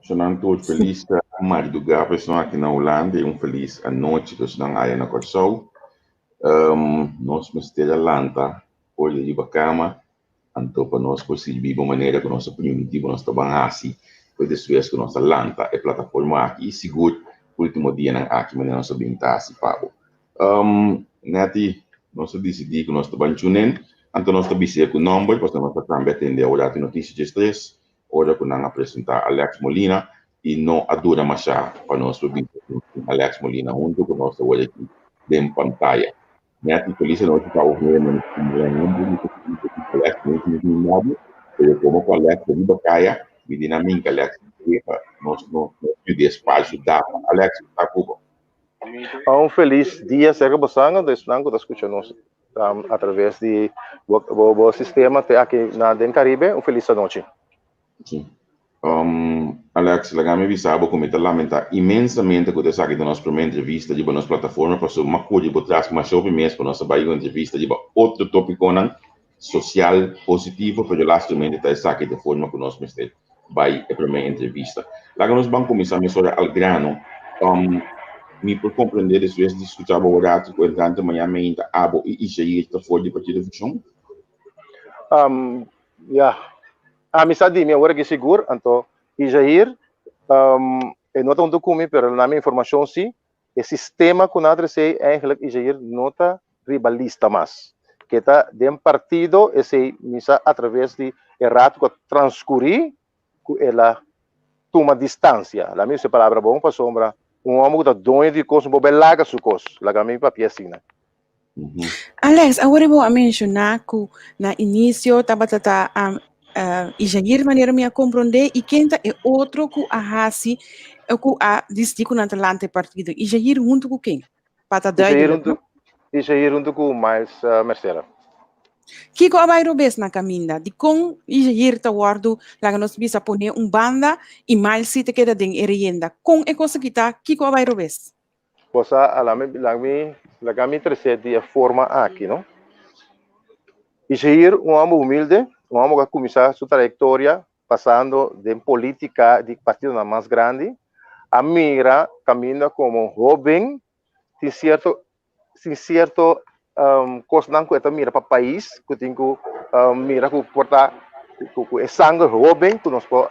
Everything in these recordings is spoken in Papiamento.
Shonan tur felis mardugá pa esnan aki na Hulanda i un felis anochi pa esnan aya na Kòrsou. Nos mester a lanta for di riba kama anto pa nos por sirbi bo manera ku nos a primintí ku nos ta ban hasi pues despues ku nos a lanta e plataforma aki i sigur último dianan aki manera nos a bin ta hasi pa bo. Netty, nos a disidí ku nos ta ban chunen anto nos ta bis'é ku nòmber pasobra nos ta tambe atendé awor ati notisia djes tres. Ora ku nan a presentá Alex Molina i no a dura mashá pa nos por bisa ku nos tin Alex Molina huntu ku nos awor aki den pantaya. Nèt i felis anochi pa bo hende nos tin un hende mi ta sinti ku Alex no tin un nobo pero komo ku Alex ta riba kaya mi di nan minka Alex pa nos no yuda espasio data. Alex ku ta ku bo? Un felis dia serka bosan anto esnan ku ta skucha nos a traves di bo sistema te aki na den Caribe. Un felis anochi. Sí. Alex, laga mi bisa bo ku mi ta lamenta inmensamente ku ta esaki ta nos promé entrevista riba nos plataforma pasobra mi a kuri bo tras masha hopi mes pa nos a bai un entrevista riba otro topikonan sosial positivo, pero lastimamente ta esaki ta e forma ku nos mester bai e promé entrevista. Laga nos ban kuminsá mesora al grano. Mi por komprendé despues di skuchá bo rato ku entrante mañana mainta abo i Ishair ta for di Partido Fushon? Ya, ami sa di mi awor aki sigur, anto Ishair e no ta huntu ku mi, pero na mi informashon si, E sistema ku nan a trese eigenlijk Ishair no ta riba lista mas. Ke ta den partido esei mi sa atraves di e rato ku a transkurí ku el a tuma distansia. Laat mi usa e palabra bon pasobra un hòmber ku ta doño di kos no por bai laga su kos. Laga mi papia asina. Alex, awor bo a menshoná ku na inisio tabata ta Ijair manera mi a komprondé i ken ta e otro ku a hasi ku a disidí ku nan ta lanta e partido? Ijair huntu ku ken? Pa ta duidelijk, no? Ijair huntu ku Miles Mercera. Kiko a bai robes na kaminda? Dikon Ijair ta wòrdu, laga nos bisa, poné un banda i Miles si ta keda den e rienda? Kon e kos aki ta? Kiko a bai robes? Bo sa, a la mi, la mi, laga mi trese di e forma aki, no? Ishair, un homber humilde, un homber ku a kuminsá su trayektoria pasando den polítika di partidonan mas grandi, a mira kaminda komo hóben tin sierto, tin sierto kosnan ku e ta mira pa pais ku tin ku mira ku por ta ku e sanger hóben ku nos por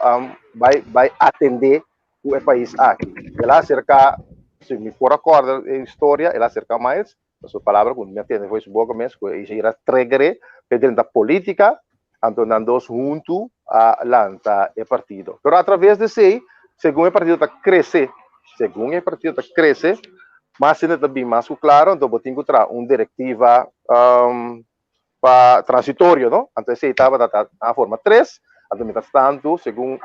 bai bai atendé ku e pais aki. El a aserká, si mi por a kòrda e historia, el a aserká Miles, su palabra ku mi a tende for di su boka mes, ku e a trigger'é pa e drenta polítika, anto nan dos huntu a lanta e partido. Pero atraves di esei, segun e partido ta krese, segun e partido ta krese, mas hende ta bin mas ku klaro, anto bo tin ku traha un direktiva pa transitorio, no? Anto esei tabata ta a forma tres, anto mientras tanto, segun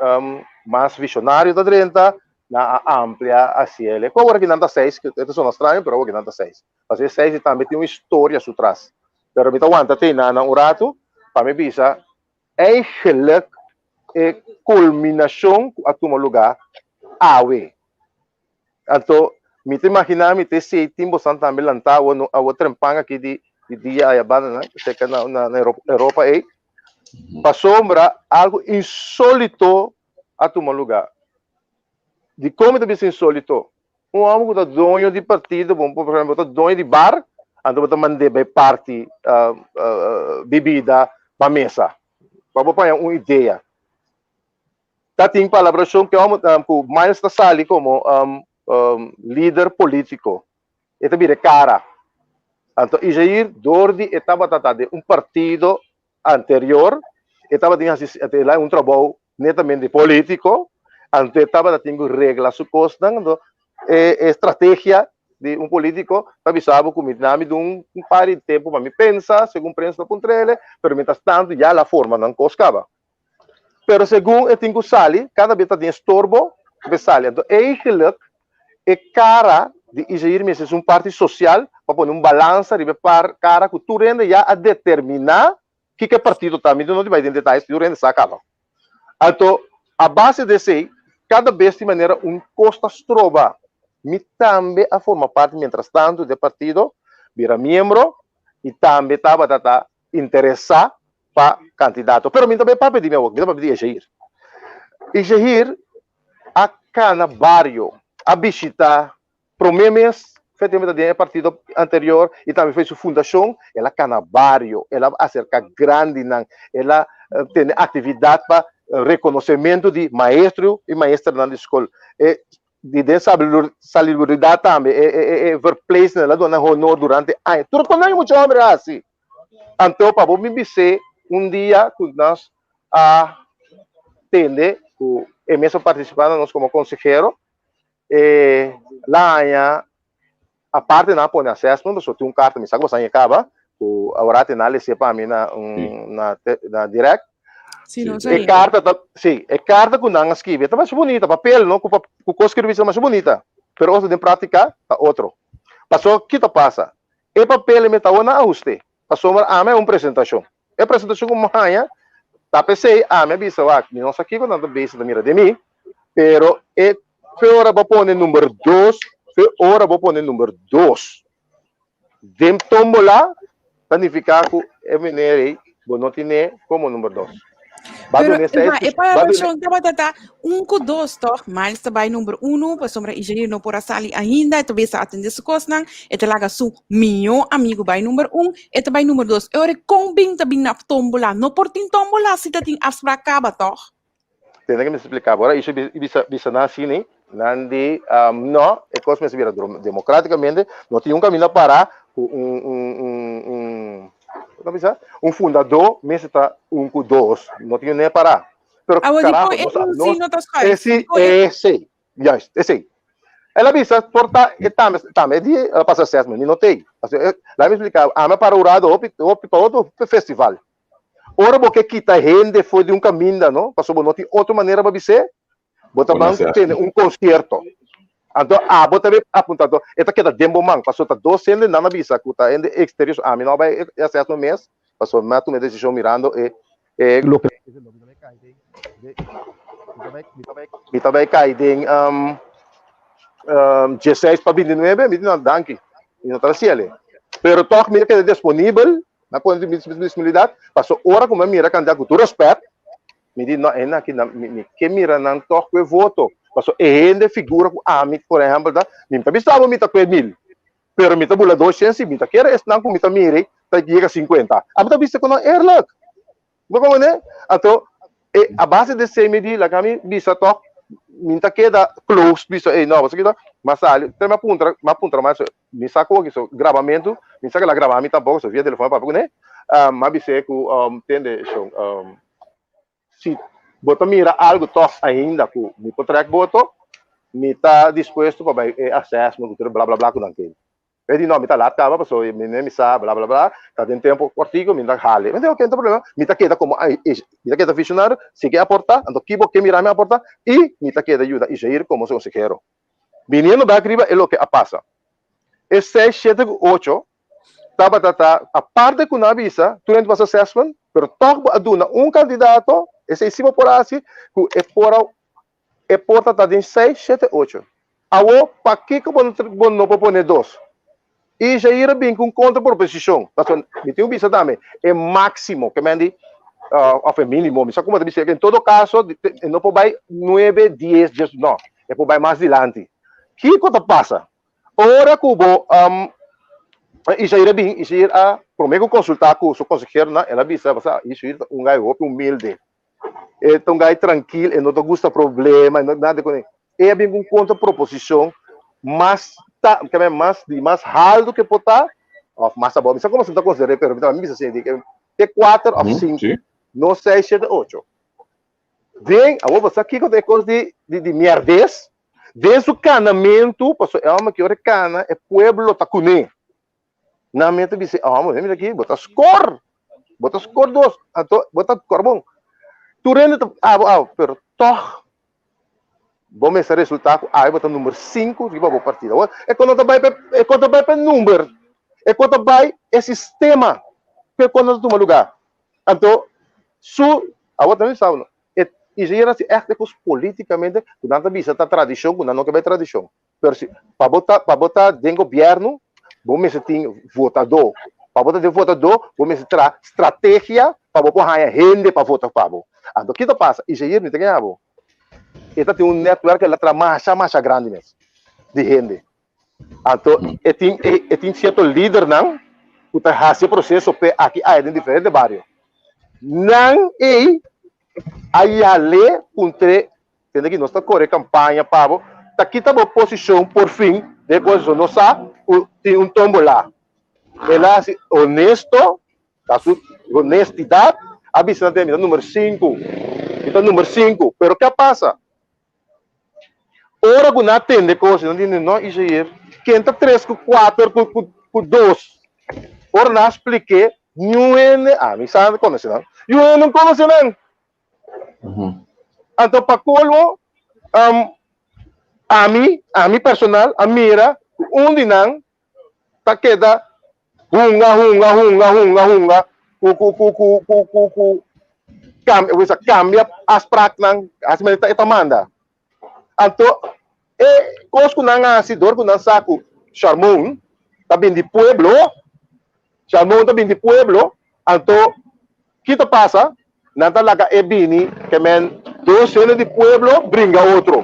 mas visionario ta drenta, nan a amplia haciele. Ku awor aki nan ta seis, e ta sona straño, pero awor aki nan ta seis. Pasobra e seis tambe tin un historia su tras. Pero mi ta wanta te nan un ratu pa mi bisa eigenlijk e kulminashon ku a tuma lugá awe. Anto mi ta imaginá mi ta esei tin bosan tambe lantá awo no awo trempan aki di di dia aya banda nan serka na na Europa ei pasobra algu insólito a tuma lugá. Dikon mi ta bisa insólito? Un hòmber ku ta doño di partido, bon por ehempel, bo ta doño di bar, anto bo ta mand'é bai parti bibida pa mesa. Pa bo paña un idea. Ta tin palabrashon ku e hòmber ku Miles ta sali komo lider polítiko. E ta bira e kara. Anto Ijair dor di e tabata ta den un partido anterior, e tabatin hasi el a un trabou netamente polítiko, anto e tabata tin ku regla su kosnan, anto e estrategia di un polítiko ta bisa bo ku mi na mi dun un par di tempu pa mi pensa, segun prensa ta puntr'ele, pero mientras tanto ya el a forma nan kos kaba. Pero segun e tin ku sali, kada bes ta tin estorbo pa e sali. Anto eigenlijk e kara di Izair mester es un parti sosial pa pone un balansa riba e par kara ku tur hende ya a determiná kiko e partido ta. Mi no di bai den detayes, tur hende sa kaba. Anto a base di esei, kada bes tin manera un kos ta stroba. Mi tambe a forma parti mientras tanto di e partido, bira miembro i tambe tabata ta interesá pa kandidato. Pero mi no ta bai papia di mi awor, mi ta papia di Izair. Izair a. kana bario, a bishita promé mes, fe tempu ta den e partido anterior i tambe fe su fundashon, el a kana bario, el a aserká grandinan, el a tene aktividat pa rekonosementu di maestro i maestranan di skol. E di den salubridat tambe, e verpleegsternan, el a duna honor durante aña. Tur kon nan e mucha hòmber a hasi. Anto pa bo mi bis'é un dia ku nos a tende ku e mes a partisipá na nos komo konsehero, e la haña aparte nan a pone assessment pasobra tin un karta mi sa ku boso a haña kaba ku awor nan a les'é pa mi na un na na direct. Sí, nos E karta ta sí, e karta ku nan a skibi ta masha bunita, papel no ku ku kos skirbí ta masha bunita, pero ora den práktika ta otro. Pasobra ki ta pasa? E papel e meta awor nan ahuste, pasobra ami a un presentashon. E presentashon ku mi haña ta p'esei ami a bisa wak mi no sa kiko nan ta bisa ta mira den mi, pero e fe ora bo pone number dos, fe ora bo pone number dos den tombola ta nifiká ku e meneer ei bo no tine komo number dos. Ba Pero, duna e e palabrashon tabata ta un ku dos, toch? Miles ta bai number uno, pasobra Ijair no por a sali ainda, e ta bisa atende su kosnan, e ta laga su mihó amigu bai number un, e ta bai number dos. E ora kon bin ta bin na tombola? No por tin tombola si ta tin afspraak kaba, toch? Tende ke mi splika bo. Ora Isha bisa bisa nan asini, nan di, um, no, e kos mester bira demokratikamente, no tin un kaminda para ku un un un un kon bisa? Un fundadó mester ta un ku dos, no tin ne para. Pero Awo di karajo, kon e nos un nos si no ta schuif? esi Di kon e esei, juist, esei. El a bisa por ta e tambe tambe di el a pasa assessment, mi no tei. Pasobra laga mi splika bo, ami a para hurado hopi hopi pa otro festival. Ora bo ke kita hende for di un kaminda, no, pasobra bo no tin otro manera pa bis'é, bo ta ban tene un konsierto. Anto abo ta be apunta, anto e ta keda den bo man, pasobra ta dos hende nan a bisa ku ta hende eksterior, so ami no a bai e assessment mes, pasobra mi a tuma e desishon mirando e e loke mi ta bai kai den diesseis pa bintinuebe, mi di no danki, mi no ta hasiel. Pero tòg mi a keda disponibel. Na pone mi disponibilidad, paso ora ku mi a mira kandidat ku tur respet, mi di no, e aki nan, mi ke mira nan tòg ku e voto. Paso e hende figura ku ami, por ehèmpel, ta, mi ta bisa bo mi ta kue mil, pero mi ta bula doshen si mi ta kere esnan ku mi ta mira ta yega sinkuenta. Ami ta bisa ku nan eerlijk. Bo comprende? Anto, e a base di esei mi di, laga mi bisa tòg, mi ta keda close bisa, ey no, bo sa kita, m'a sali, te m'a puntra, m'a puntra mas, mi sa ku so grabamentu, mi sa ku el a graba mi tampoko, so via telefòn a papia kuné, m'a bis'é ku, tende shon, si bo ta mira algu tòg ainda ku mi por trèk boto, mi ta dispuesto pa bai e assessment ku tur e bla bla bla ku nan tin. E di no, mi ta lat kaba pasobra mi ne mi sa bla bla bla, ta den tempo kortiku mi ta hali. Mi di oke, no ta problema, mi ta keda komo mi ta keda visionario, si ke aporta, anto ki bo ke mira mi aporta i mi ta keda yuda Ishair komo su konsehero. Biniendo bek riba e loke a pasa. E seis, shete ku ocho tabata ta aparte ku nan a bisa tur hende pasa assessment, pero tòg bo a duna un kandidato, esei si bo por a hasi, ku e por a E porta ta den seis, shete, ocho. Awo, pakiko bo bo no por pone dos? I Jair a bin ku un kontraproposishon. Pasobra mi tin ku bisa tambe, e máksimo, ke men di, òf e mínimo, mi sa komo ta bisa, en todo kaso, e no por bai nuebe, dies, djes, no, e por bai mas dilanti. Kiko ta pasa? Ora ku bo, i Jair a bin, i Jair a, promé ku konsultá ku su konseheronan, el a bisa, basa, Jair ta un gai hopi humilde. E ta un gai trankil, e no ta gusta problema, e no nada kuné. E a bin ku un kontra proposishon mas ta, ke men mas di mas haltu ke por ta, òf mas abou. Mi sa komo si mi ta konsider'é, pero mi ta bisa asina di ke te kuater òf sinku, no seis, shete, ocho. Den, awor bo sa kiko ta e kos di di di mièrdes? Den su kanamentu, pasobra e hòmber ki ora e kana, e pueblo ta kuné. Nan mester bisa, oh, mo mira aquí, bo ta score. Bo ta score dos, anto bo ta score bon. Tur hende ta abo abo, pero toch bo mester resulta ku awe bo ta number 5 riba bo partida. Awor, e kon no ta bai pa e kon ta bai pa number, e kon ta bai e sistema ku e kon no ta tuma lugar. Anto su awor tambe sa no, e Isaías a hasi ègt e kos politikamente ku nan ta bisa ta tradishon ku nan no ke bai tradishon. Pero si pa bo ta pa bo ta den gobierno, bo mester tin votadó. Pa bo ta den votadó, bo mester traha strategia pa bo por haña hende pa vota pa bo. Anto kiko ta pasa? Isaías mi ta gana bo. E ta tin un netwerk el a traha masha masha grandi mes di hende. Anto e tin e tin cierto lidernan cu ta haci e proceso p'e aki aya den diferente bario. Nan ey a yal'é puntr'é, tende aki nos ta core campaña pa bo, ta kita bo posicion por fin den e cosa, nos sa cu tin un tombola. El a haci honesto Ta su honestidad a bisa nan mi ta number sinku, mi ta number sinku. Pero ke a pasa? Ora ku nan a tende kos, nan di, no, Isaías, ken ta tres ku kuater ku ku ku dos? Ora nan a splik'é, niun hende, ami sa konosé nan, niun hende no konosé nan. Anto pa kolmo, ami, ami personal a mira ku un di nan ta keda hunga hunga hunga hunga hunga ku ku ku ku ku ku ku cambia wisa cambia afspraaknan hasi manera e ta manda anto e kos ku nan hasi dor ku nan sa ku Sharmon ta bin di pueblo Sharmon ta bin di pueblo anto ki ta pasa Nan ta laga e bini ke men dos hende di pueblo bringa otro.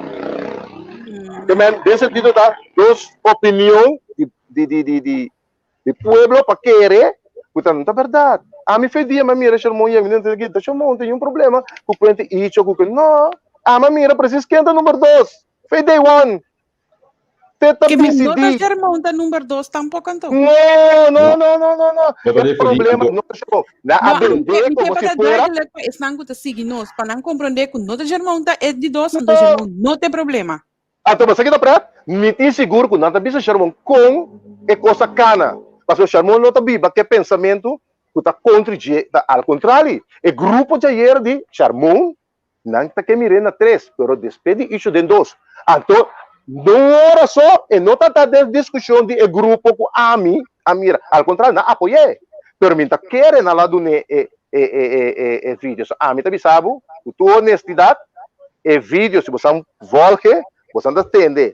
Ke men den sentido ta dos opinion di di di di di di pueblo pa kere ku ta no ta berdad. Ami fe dia mi a mira Shermon yega mi di nan ta Shermon tin un problema ku kuente icho ku no ami a mira precies ken ta number dos fe day one. Te ta Que mi no ta dicidí. Germão ta number dos tampoco anto. No, no, No. no, no, no, no. No ta E referí problema anto. no ta Germão. Na No, a ami ke, bendé mi ke como pa si ta fuera. duidelijk pa esnan ku ta sigui nos, pa nan komprondé ku no ta Germão ta e di dos, anto No. Germão no ta e problema. Anto bo sa ki ta pret? Mi tin sigur ku nan ta bisa Germão kon e kos a kana. Pasobra Germão no ta biba ku e pensamentu ku ta kontra dje, ta al kontrali. E grupo djayer di Germão Nan ta ke mir'é na tres, pero despues di isho den dos. Anto, no ora so, e no ta ta den diskushon di e grupo ku ami a mira. Al kontrario, nan apoy'é. Pero mi ta kere nan la dun'é e e e e e e video. So, ami ta bisa bo, ku tur honestidat, e video, si bo san volg'é, bo san ta tende.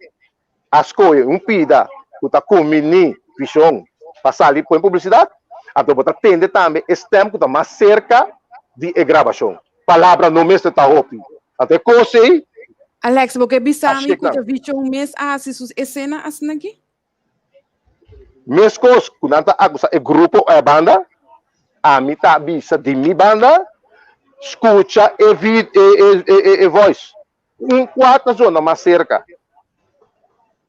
A skohe un pida ku ta kumbiní vishon pa sali pone publisidat, anto bo ta tende tambe e stèm ku ta mas serka di e grabashon. Palabra no mester ta hopi. Anto e kos ei Alex, bo ke bisa a mi ku shek ta nan. vishon mes a hasi sus esena asina aki? Meskos ku nan ta akusá e grupo o e banda, ami ta bisa di mi banda, skucha e e voice. Un kua ta zona mas serka.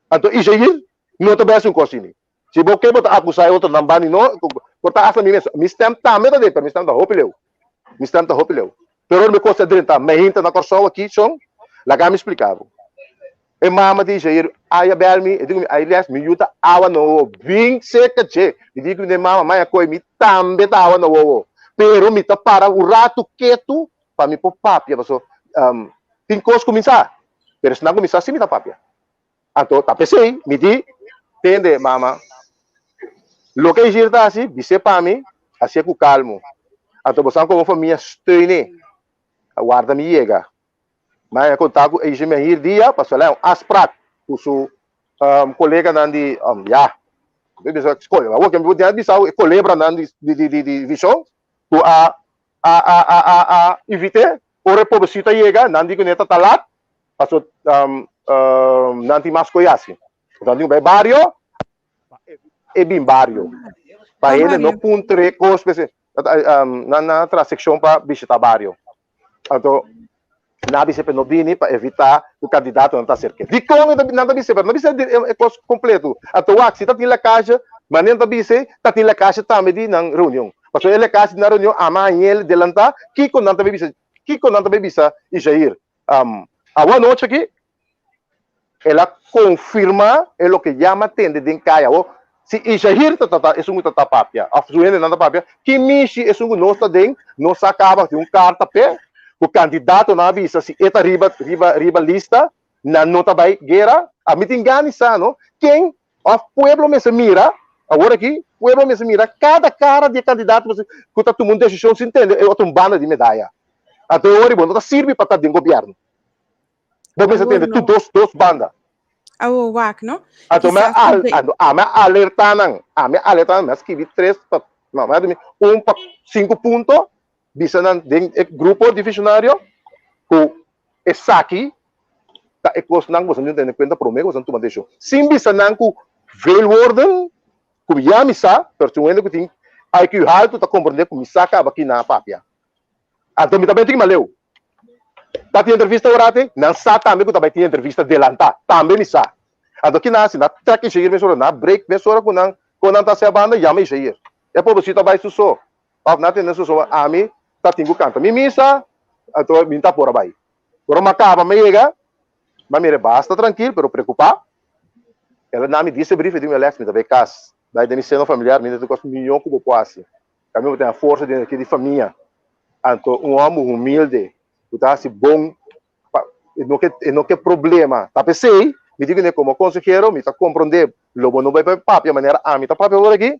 Anto Isaías no ta bes un kos asini. Si bo ke bo ta akusá e otronan bani no, por ta asta mi mes. Mi stem tambe ta den, pero mi stem ta hopi leu. Mi stem ta hopi leu. Pero ora mi kos ta drenta meinta na Kòrsou aki, shon, laga mi splika bo. E mama di Isaías a ya bèl mi, e di ku mi, Ayres, mi yu ta awa na wowo, bin serka dje. Mi di ku mi, mama, maya koe mi tambe ta awa na wowo, pero mi ta para un ratu ketu pa mi por papia paso tin kos ku mi sa pero esnan ku mi sa si mi ta papia anto ta p'esei mi di tende mama loke Ijir ta hasi bis'é pa mi hasié ku kalmu anto bosan komo famia steun'é warda mi yega mi a konta ku Ijir mi a hir dia pasobra el a un afsprak ku su koleganan di ya awor ke mi por bisa e kolebranan di vishon ku a a a a a a invité ora e pobrecito a yega nan di ku ne ta ta lat paso nan tin mas koe hasi nan tin ku bai bario e bin bario pa hende no puntre kos p'esei nan a traha sekshon pa bishita bario anto nan a bisa pe no bini pa evita ku kandidatonan ta aserke dikon nan ta bisa pero nan bisa e kos kompleto anto wak si ta tin lakashi manera nan ta bisa ta tin lakashi tambe di nan reunion pasobra e lakashi di nan reunion ama hañel delanta kiko nan ta bisa kiko nan ta bay bisa Ishair awe anochi aki El a konfirmá e loke ya m'a tende den kaya. Awor, si Ishahir ta ta esun ku ta ta papia, òf su hendenan ta papia, ki mishi esun ku nos ta den? Nos a kaba tin un karta p'e, ku kandidatonan a bisa si e ta riba riba riba lista, nan no ta bai guera. Ami tin gana di sa, no, ken òf pueblo mester mira, awor aki, pueblo mester mira kada kara di e kandidato ku ta tuma un desishon sin tende e otro un banda di medaya. Anto e ora bo no ta sirbi pa ta den gobièrnu. Bo mester Awor tende no. tur dos dos banda. Awor wak no. Anto mi Kisas al, ku anto ami a alerta nan, ami a alerta nan, mi a skibi tres pa, no, mi a dumi un pa sinku punto, bisa nan den e grupo di visionario ku esaki Ta e kosnan ku boso tin tene kuenta promé ku boso tuma desishon. Sin bisa nan ku veel woorden, ku ya mi sa, pero si un hende ku tin IQ haltu ta komprendé ku mi sa kaba ki nan a papia. Anto mi ta bai tin maleu. Ta tin entrevista orate, nan sa tambe ku ta bai tin entrevista delantá, tambe mi sa. Anto ki nan hasi? Nan trèk Ishair mesora, nan break mesora ku nan kon nan ta hasi a banda, yama Ishair. E pobrecito a bai su so, òf nan a tende su so, ami ta tin ku kanta mi misa, anto mi ta por a bai. Ora mi a kaba mi a yega, mi a mira e basta trankil pero preokupá. El a na mi dise brief, e di mi, Alex, mi ta bai kas, bai den mi seno familiar, mi ta tin kos mihó ku bo por hasi. Kami bo tin a forsa di energia di famia. Anto un hòmber humilde ku ta hasi bon pa e no ke e no ke problema. Ta p'esei mi di kuné komo konsehero mi ta komprondé lo bo no bai papia manera ami ta papia awor aki.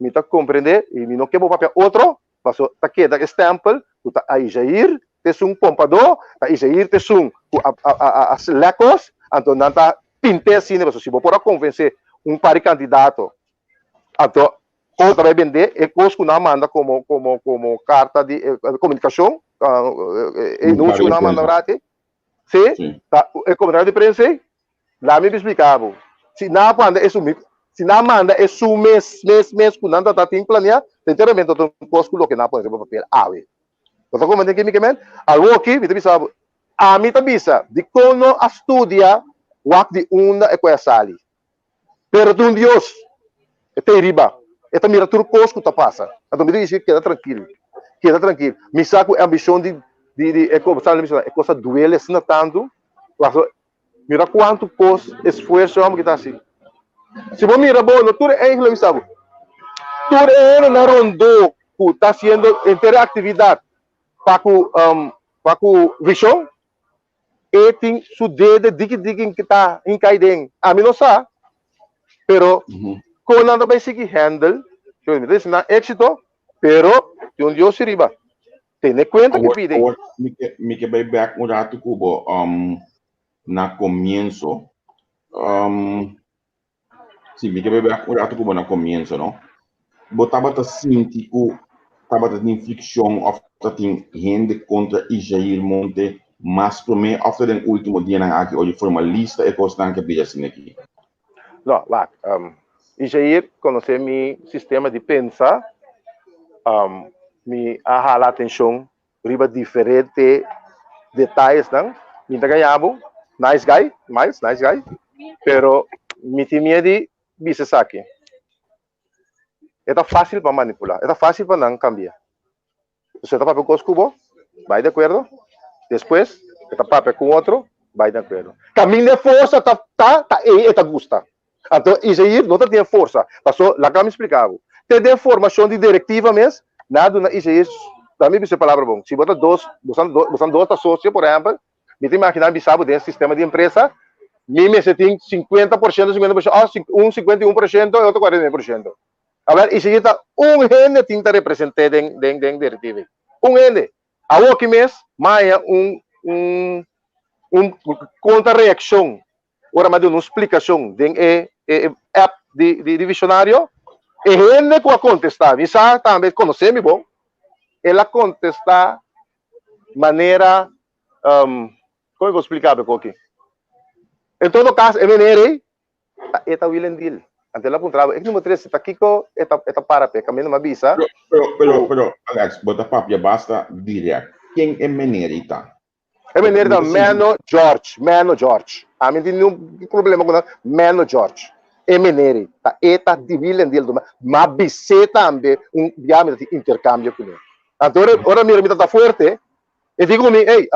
Mi ta komprendé i mi no ke bo papia otro Paso ta keda e stempel ku ta Aijair t'esun pompadó, ta Aijair t'esun ku a a a a lèk kos, anto nan ta pint'é asina, paso si bo por a konvensé un par di kandidato, anto bo ta bai bendé e kos ku nan a manda komo komo komo karta di komunikashon, e anuncio ku nan a manda wrati, si, ta e komunikado di prensa ei, Laat mi splika bo. Si nan a manda esun mi, si nan a manda esun mes, mes, mes ku nan ta tin planea, sinceramente ta un kos ku loke nan a pone riba papel awe. Bo ta komprende ke mi ke men? Awoki mi ta bisa bo, ami ta bisa dikon no a studia wak di unda e ku a sali. Pero ta un Dios, e ta ei riba, e ta mira tur kos ku ta pasa. Anto mi ta bisa keda trankil, keda trankil. Mi sa ku e ambishon di, di, di e kos, e kos a duele asina tantu, pasobra Mira kuantu kos, esfuerso e hòmber ki ta hasi. Si bo mira bo, no tur e angel a bisa bo. Tur e hendenan rondó ku ta hasiendo henter e aktividat pa ku pa ku vishon, e tin su dede diki diki ta hinka aden. Ami no sa, pero kon nan ta bai sigui handle, mi ta disi nan éksito, pero tin un Dios riba. Tene kuenta ku pide. Awor, mi ke, mi ke bai bek un ratu ku bo um, na komienso. Um, si, mi ke bai bek un ratu ku bo na komienso, no? Bo tabata sinti ku tabata tin frikshon òf ta tin hende kontra Ishair Monte mas promé òf ta den último dianan aki ora di forma lista e kosnan ke bira asina aki? No, wak, um, Ishair konosé mi sistema di pensa, um, mi a hala atenshon riba diferente detayesnan. Mi ta gaña bo, nice guy, Miles, nice guy, pero mi tin miedu di bisa esaki. E ta fásil pa manipulá, e ta fásil pa nan kambia. Usted ta papia un kos ku bo, bai di akuerdo. Despues e ta papia ku otro, bai di akuerdo. Kaminda e forsa ta ta, ta ei e ta gusta. Anto Isair no ta tin e forsa. Paso, laga mi splika bo. Te den formashon di direktiva mes, nan a duna Isair, laga mi bisa e palabra bon, si bo ta dos, bosan bosan dos ta sosio, por ehèmpel, mi ta imaginá bisa bo den sistema di empresa, mi mester tin 50%, 50%, òf un 51% e otro 49%. Awel, i sigui ta un hende tin ta represent'é den den den direktiva ei. Un hende. Awoki mes maya un un un kontrareakshon ora mi a duna un splikashon den e e app di di di Visionario. E hende ku a kontestá, mi sa tambe konosé mi bon, el a kontestá manera kon mi por splika bo aki? En todo kaso e meneer ei Ta e ta Willem Dil. Anto el a puntra bo, e numero 13 ta kiko e ta e ta para p'e? Kaminda mi a bisa Pero, pero, pero, Alex, bo ta papia basta direct. Ken e meneer ei ta? E meneer ta Menno George, Menno George. Ami no tin niun problema ku nan, Menno George. E meneer ei ta e ta di Willem Dil. Mi a bis'é tambe un bia mi ta tin interkambio kuné. Anto ora ora mira mi ta ta fuerte, e di ku mi, ey,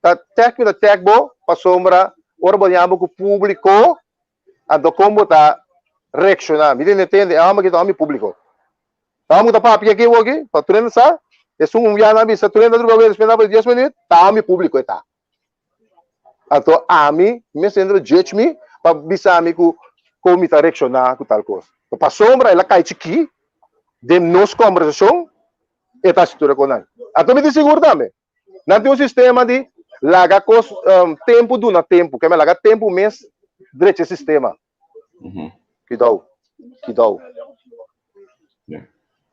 Ta tèk mi ta tèk bo pasobra ora bo ña bo ku públiko anto kon bo ta reakshoná. Mi tin tende e hòmber aki ta hòmber di públiko. E hòmber ku ta papia aki awor aki pa tur hende sa esun un biaha nan a bisa tur hende ta druga wei despues nan a dies minüt ta hòmber di públiko e ta. Anto ami mester hende ta judge mi pa bisa mi ku kon mi ta reakshoná ku tal kos. Pasobra el a kai chikí den nos kòmbersashon e ta hasi tur e kosnan. Anto mi tin sigur tambe Nan tin un sistema di laga kos tempu duna tempu, keme laga tempu mes drecha e sistema. Kidou, kidou. Yeah.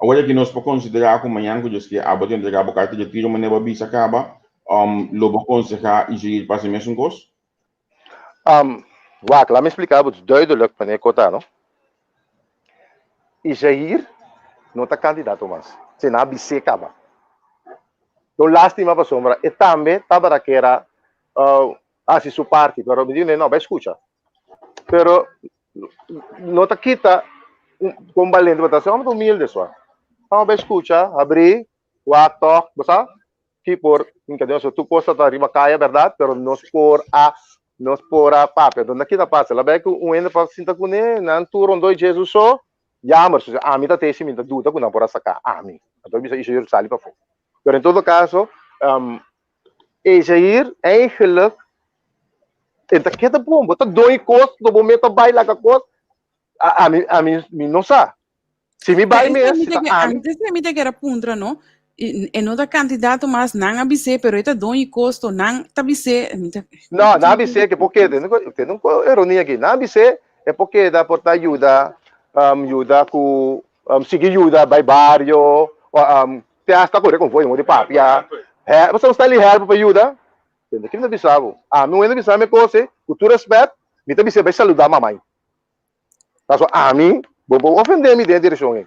Awor aki nos por konsiderá ku mañan ku Dios ke abo ta entregá bo karta di tiro manera bo a bisa kaba. Um, lo bo konsehá Ishair pa hasi mesun kos? Um, wak, laat me splika bo duidelijk meneer Kota, no? Ishair no ta kandidato mas. Se na bisé kaba. Don lástima pasobra e tambe tabata kera uh, hasi su parti, pero mi di no, bai skucha. Pero no ta kita kon balente bo ta, homber ta humilde swa. Vamos bai skucha, habrí, wak tòg, bo sa? Ki por hinka den tur kos ta riba kaya bèrdat, pero nos por a nos por a papia. Donde kita pasa? La bai ku un hende pa sinta kuné, nan tur rondó i Jesus so, jammer. So, ami ta tesi, mi ta duda ku nan por a saka ami. Anto mi bisa Ishair sali pafó. Pero en todo caso, um, Ishair eigenlijk e ta keda bon, bo ta doi kos, do bo meta bai laga kos, a, ami, ami, mi no sa. Si mi bai mes, si ta ami. Antes mi te kera puntra, no? E no ta candidato mas, nan a bisé, pero e ta doño costo, nan ta bisé. No, nan a bisé que por keda, tin un ironia aki, nan a bisé e por keda por ta yuda, um, yuda ku, um, sigui yuda bai bario, um, te hasta kore konvoy di papia. He, bo sa un style di help pa yuda? Tende, ki mi ta bisa bo? Ami, un hende bisa mi kos, ku tur respet, mi ta bisé bai saluda mamai. Paso ami, bo por ofendé mi den e direkshon ei.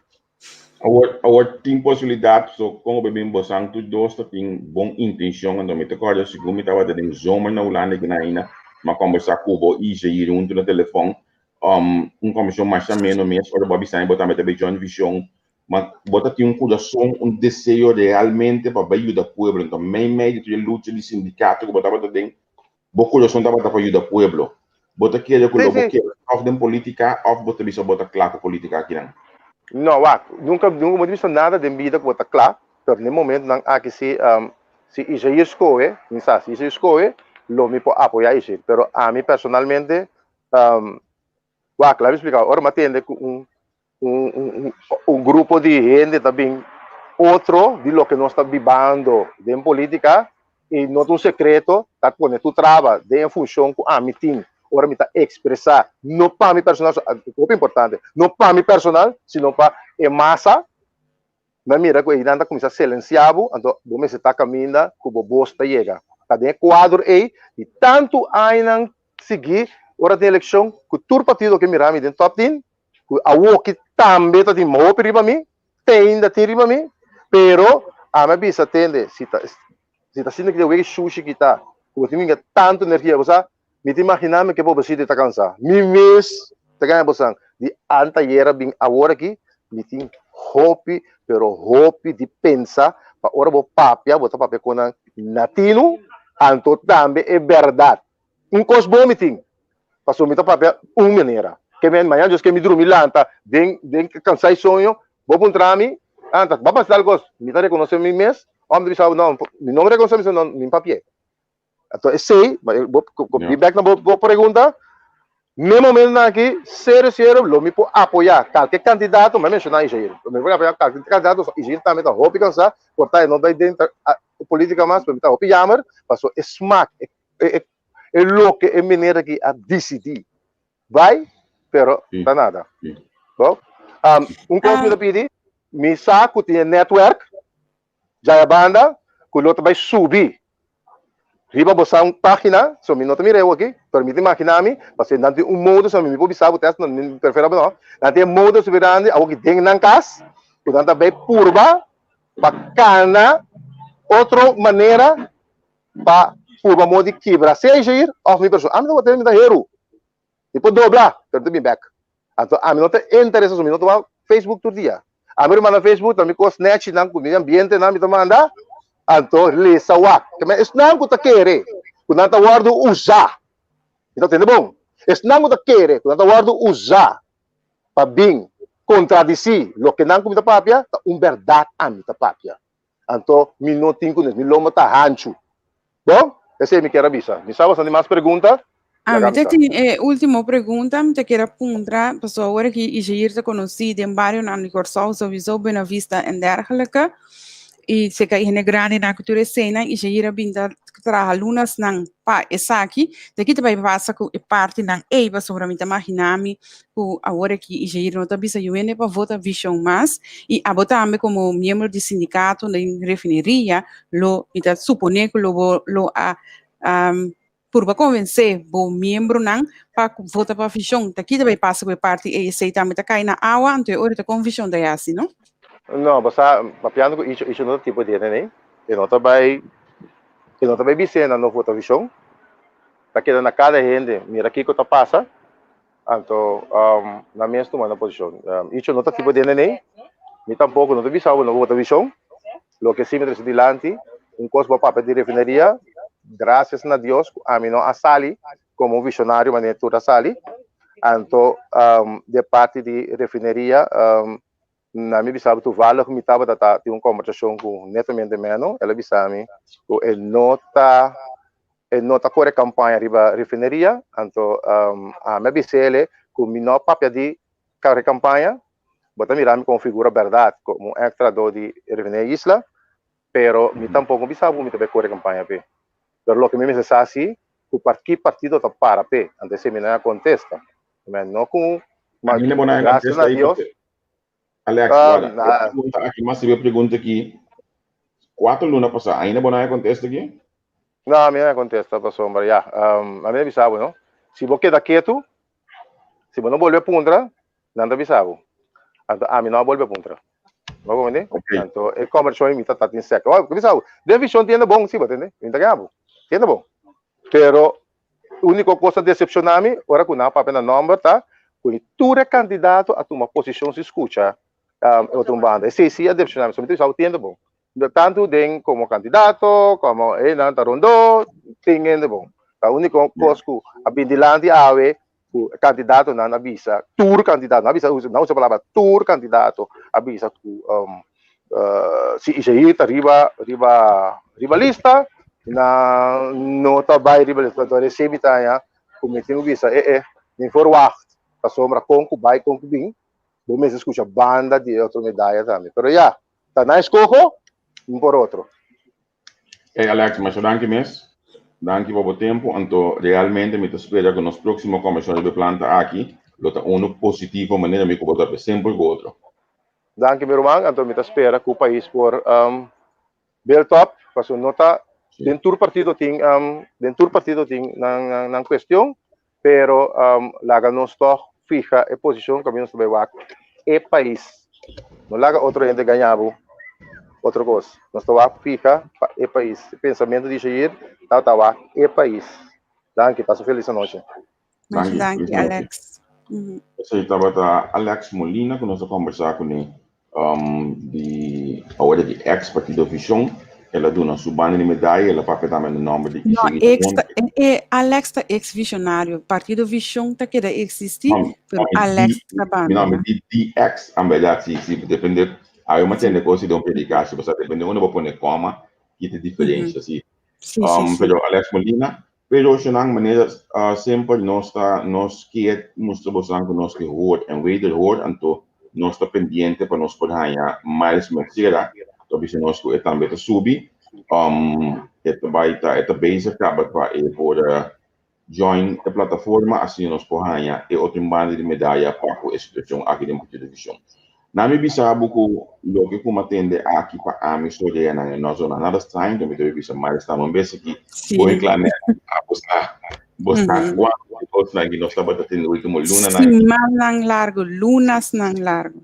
Awor, awor tin posibilidat, so kon bo bin bosan tur dos ta tin bon intenshon, anto mi ta kòrda segun mi tabata den zomer na Hulanda kina aina, mi a kòmbersá ku bo i Jair huntu na telefòn, um, un kòmbersashon masha ameno mes, ora bo a bisa mi bo tambe ta bai join Vision, ma bo ta tin un kurason, un deseo realmente pa bai yuda pueblo, anto mei mei di tur e lucha di sindikato ku bo tabata den, Bo kurason tabata pa yuda pueblo. Bo ta kere ku lo bo keda tòg den politika òf bo ta bisa bo ta kla ku politika akinan? No, wak, nunka nunka bo ta bisa nada den bida ku bo ta kla, pero den momentunan aki si si Isair skohe, mi sa, si Isair skohe, lo mi por apoyá Isair, pero ami personalmente, wak, laga mi splika, ora mi a tende ku un un, un grupo di hende ta bin otro di loke nos ta bibando den politica y no ta un secreto, ta pone tu traba den e funcion cu ami tin ora mi ta expresa, no pa mi personal, hopi importante, no pa mi personal, sino pa e masa, mi a mira cu eynan ta cuminsa silencia bo, anto bo mester ta caminda cu bo bos ta yega. Ta den e cuadro ey di tanto añanan sigui ora tin eleccion cu tur partido ke mira mi den top tin, ku awoki tambe ta tin hopi riba mi, te ainda tin riba mi, pero ami a bisa tende, si ta si ta asina ki wega shushi ki ta, ku bo tin minga tantu energia, bo sa, mi ta imaginá mi ke pobrecito ta kansa. Mi mes ta gaña bosan, di antayera bin awor aki, mi tin hopi, pero hopi di pensa pa ora bo papia, bo ta papia ku nan na tinu, anto tambe e bèrdat. Un kos bon mi tin, pasobra mi ta papia un manera. Ke men mañana Dios ke mi drumi lanta den den kansá i soño, bo puntra mi, anta, bo a pasa tal kos? Mi ta rekonosé mi mes, òf mi ta bisa bo, no, mi no rekonosé mi mes, no, mi papi'é. Anto esei, bo bi bèk na bo pregunta, n'e momentunan aki, serio serio, lo mi por apoyá kalke kandidato, mi a menshoná Ishair, lo mi por apoyá kalke kandidato, pasobra Ishair tambe ta hopi kansá, por ta e no bai den polítika mas, pero mi ta hopi yamer, pasobra e smak, e e, e loke e meneer aki a disidí bai, pero ta nada. Bo? Um, un kos mi ta pidi, mi sa ku tin e netwerk djaya banda ku lo ta bai subi riba bo sa un página, so mi no ta mira eu aki, pero mi ta imaginá mi, pasobra nan tin un modus, mi por bisa bo tèst, mi preferá bo no, nan tin e modus operandi awor ki den nan kas, ku nan ta bai purba pa kana otro manera pa purba modo di kibra sea Jair of mi persona. Ami tabata mi ta heru. Mi por dobla, pero mi ta bin bek. Anto ami no ta interesa, so mi no ta wak Facebook tur dia. Ami lo manda Facebook, ta mi kos nechinan ku mi ambientenan mi ta manda, anto lesa wak. Keme esnan ku ta kere ku nan ta wòrdu usá, mi ta tende bon, esnan ku ta kere ku nan ta wòrdu usá pa bin kontradisí loke nan ku mi ta papia, ta un bèrdat ami ta papia. Anto mi no tin ku nes, mi lomba ta hanchu. Bon, esei mi kier a bisa. Mi sa boso tin mas pregunta? Ah, Laga mi mi ta sa. tin e último pregunta, mi ta kier a puntra, pasobra awor aki Ishair ta konosí den barionan di Kòrsou, souiso Buena Vista en dergelijke. i seka e hende grandinan ku tur eseinan i Jair a bin ta traha lunasnan pa esaki, ta ki ta bai pasa ku e partinan ei pasobra mi ta magina mi ku awor aki i Jair no ta bisa yu hende pa vota Vishon mas i abo tambe komo miembro di sindikato den refineria lo mi ta supone ku lo bo lo a purba konvensé bo miembronan pa vota pa Vishon. Ta ki ta bai pasa ku e parti ei? Esei tambe ta kai na awa anto e ora ta kon Vishon ta hasi no? No, bo sa, papiando ku Icho, Icho no ta tipo di hende nei. E no ta bai, e no ta bai bis'é nan no vota Vishon. Ta keda na kada hende mira kiko ta pasa, anto nan mes tuma nan posishon. Icho no ta tipo di hende nei, mi tampoko no ta bisa bo no vota Vishon. Loke si mi trese dilanti, un kos bo a papia di refineria, grasias na Dios ku ami no a sali komo un visionario manera tur a sali. Anto di e parti di refineria, na mi bisa bo toevallig mi tabata ta tin un kombersashon ku netamente Menno, el a bisa mi ku e no ta e no ta kore kampaña riba refineria, anto ami a bis'el ku mi no a papia di kore kampaña, bo ta mira mi komo figura bèrdat, komo un èks trahadó di refineria Isla, pero mi tampoko bisa bo mi ta bai kore kampaña p'e. Pero loke mi mester sa si ku ki partido ta para p'e, anto esei mi no a kontesta. No ku ma gracias na Dios. Alex, guarda, e pregunta aki, mas riba e pregunta aki, cuatro luna pasá, ainda bo no a contesta aki? No, mi no a contesta pasobra, ya, ami a bisa bo, no? Si bo keda ketu, si bo no bolbe puntra, nan ta bisa bo. Anto ami no a bolbe puntra. Bo comprende? Okay. Anto e conversacion mi ta tin sek. Oh, bisa bo, den vision tiende bon, si bo tende? Mi ta gabo. Tiende bon. Pero Úniko kos a desepshoná mi ora ku nan a papia na nòmber ta ku ni tur e kandidato a tuma posishon si skucha e otro un banda. Esei sí a depshoná mi. So mi ta bisa bo tiende bon. Tantu den komo kandidato komo e nan ta rondó tin hende bon. Ta úniko kos ku a bin dilanti awe ku e kandidatonan a bisa, tur kandidato, nan a bisa, nan a usa palabra tur kandidato a bisa ku si Ishair ta riba riba riba lista, nan no ta bai riba lista. Anto recién mi ta haña ku mi tin ku bisa e e mi verwacht pasobra kon ku bai kon ku bin bo mester skucha banda di e otro medaya tambe. Pero ya, ta nan eskoho, un por otro. Hey Alex, masha danki mes. Danki pa bo tempu. Anto realmente mi ta spera ku nos próksimo kombershon riba e planta aki lo ta unu positivo manera mi ku bo ta hape semper ku otro. Danki mi ruman, anto mi ta spera ku pais por build up, pasobra no ta den tur partido tin den tur partido tin nan nan kuestion, pero laga nos tòg fija e posishon kaminda nos ta bai wak e pais. No laga otro hende gaña bo otro kos. Nos ta wak fija pa e pais. E pensamentu di Jair tabata wak e pais. Danki, pasa felis anochi. Masha danki, Alex. Esei tabata Alex Molina ku nos a kombersá kuné di awor di ex Partido Vision. El a duna su banda di medaya, el a papia tambe na nomber di No, ex ta, e Alex ta ex visionario. Partido Vision ta keda existi, pero Alex ta banda. No, mi di di ex, en verdad, si, si, depende, awe mi a tende cos di don predicatie, pasobra depende unda bo pone coma, ki ta diferencia, si. Si, si, si. Pero Alex Molina, Pero esnan manera semper nos ta nos kier mustra bosan ku nos ke hoor en wederhoor anto nos ta pendiente pa nos por haña Miles Mercera ta bisa nos ku e tambe ta subi e ta bai ta e ta bezig kaba pa e por join e plataforma asina nos por haña e otro banda di medaya pa ku e situashon aki den Partido Vision. Na mi bisa bo ku loke ku mi a tende aki pa ami storia nan e no zona nada straño, mi debe bisa Miles ta un bes aki Sí. bo e kla net a bo sa bo sa kuantu kosnan ki nos tabata tende ultimo lunanan. Simannan largu, lunasnan largu.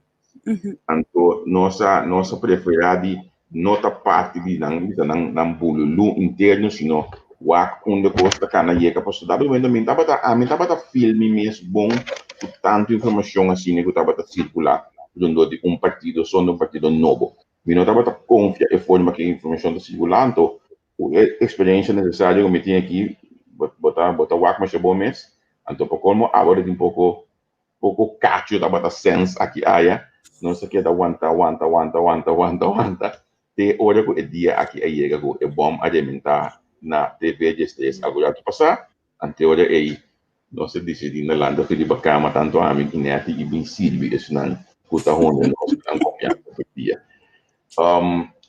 Anto nos a nos a preferá di no ta parti di nan bisa nan nan bululú interno sino wak unda kos ta kana yega pasobra dado momento mi tabata ami tabata feel mi mes bon ku tantu informashon asina ku tabata sirkulá rondó di un partido so un partido nobo mi no tabata konfia e forma ku e informashon ta sirkulá anto ku e eksperensia nesesario ku mi tin aki bo ta bo ta wak masha bon mes anto pa kolmo awor tin poko Poko kacho tabata sens aki aya. Nos a keda wanta, wanta, wanta, wanta, wanta, wanta, te ora ku e dia aki a yega ku e bòm a rementá na TV diestres algu ratu pasá. Ante ora ei nos a disidí na lanta fi riba kama tantu ami i Netty i bin sirbi esnan ku ta honra nos ku nan konfiansa tur dia.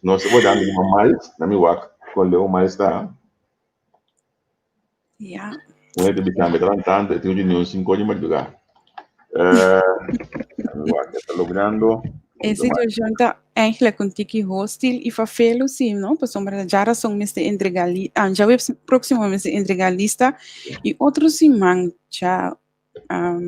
Nos ta wordando di Miles, na mi wak kon leu Miles ta. Ja. Un hende bisa mi ta lantando, e tin un reunion 5 or di madrugá. Eh, na mi wak, e ta logrando. E situacion ta eigenlijk un tiki hostil y vervelend, sí, no? Pasobra djarason mester entrega li, ah, djaweps próximo mester entrega lista y otro siman dja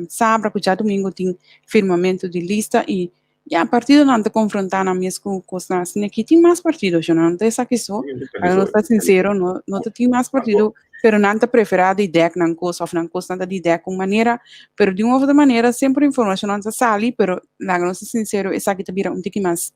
sabra ku djadumingu tin firmamentu di lista i ya partidonan ta konfrontá nan mes ku kosnan asina aki. Tin mas partido sho, no ta esaki so, pa nos ta sinsero no no ta tin mas partido, pero nan ta preferá di dèk nan kos òf nan kosnan ta di dèk un manera, pero di un òf otro manera semper informashonnan ta sali, pero laga nos ta sinsero esaki ta bira un tiki mas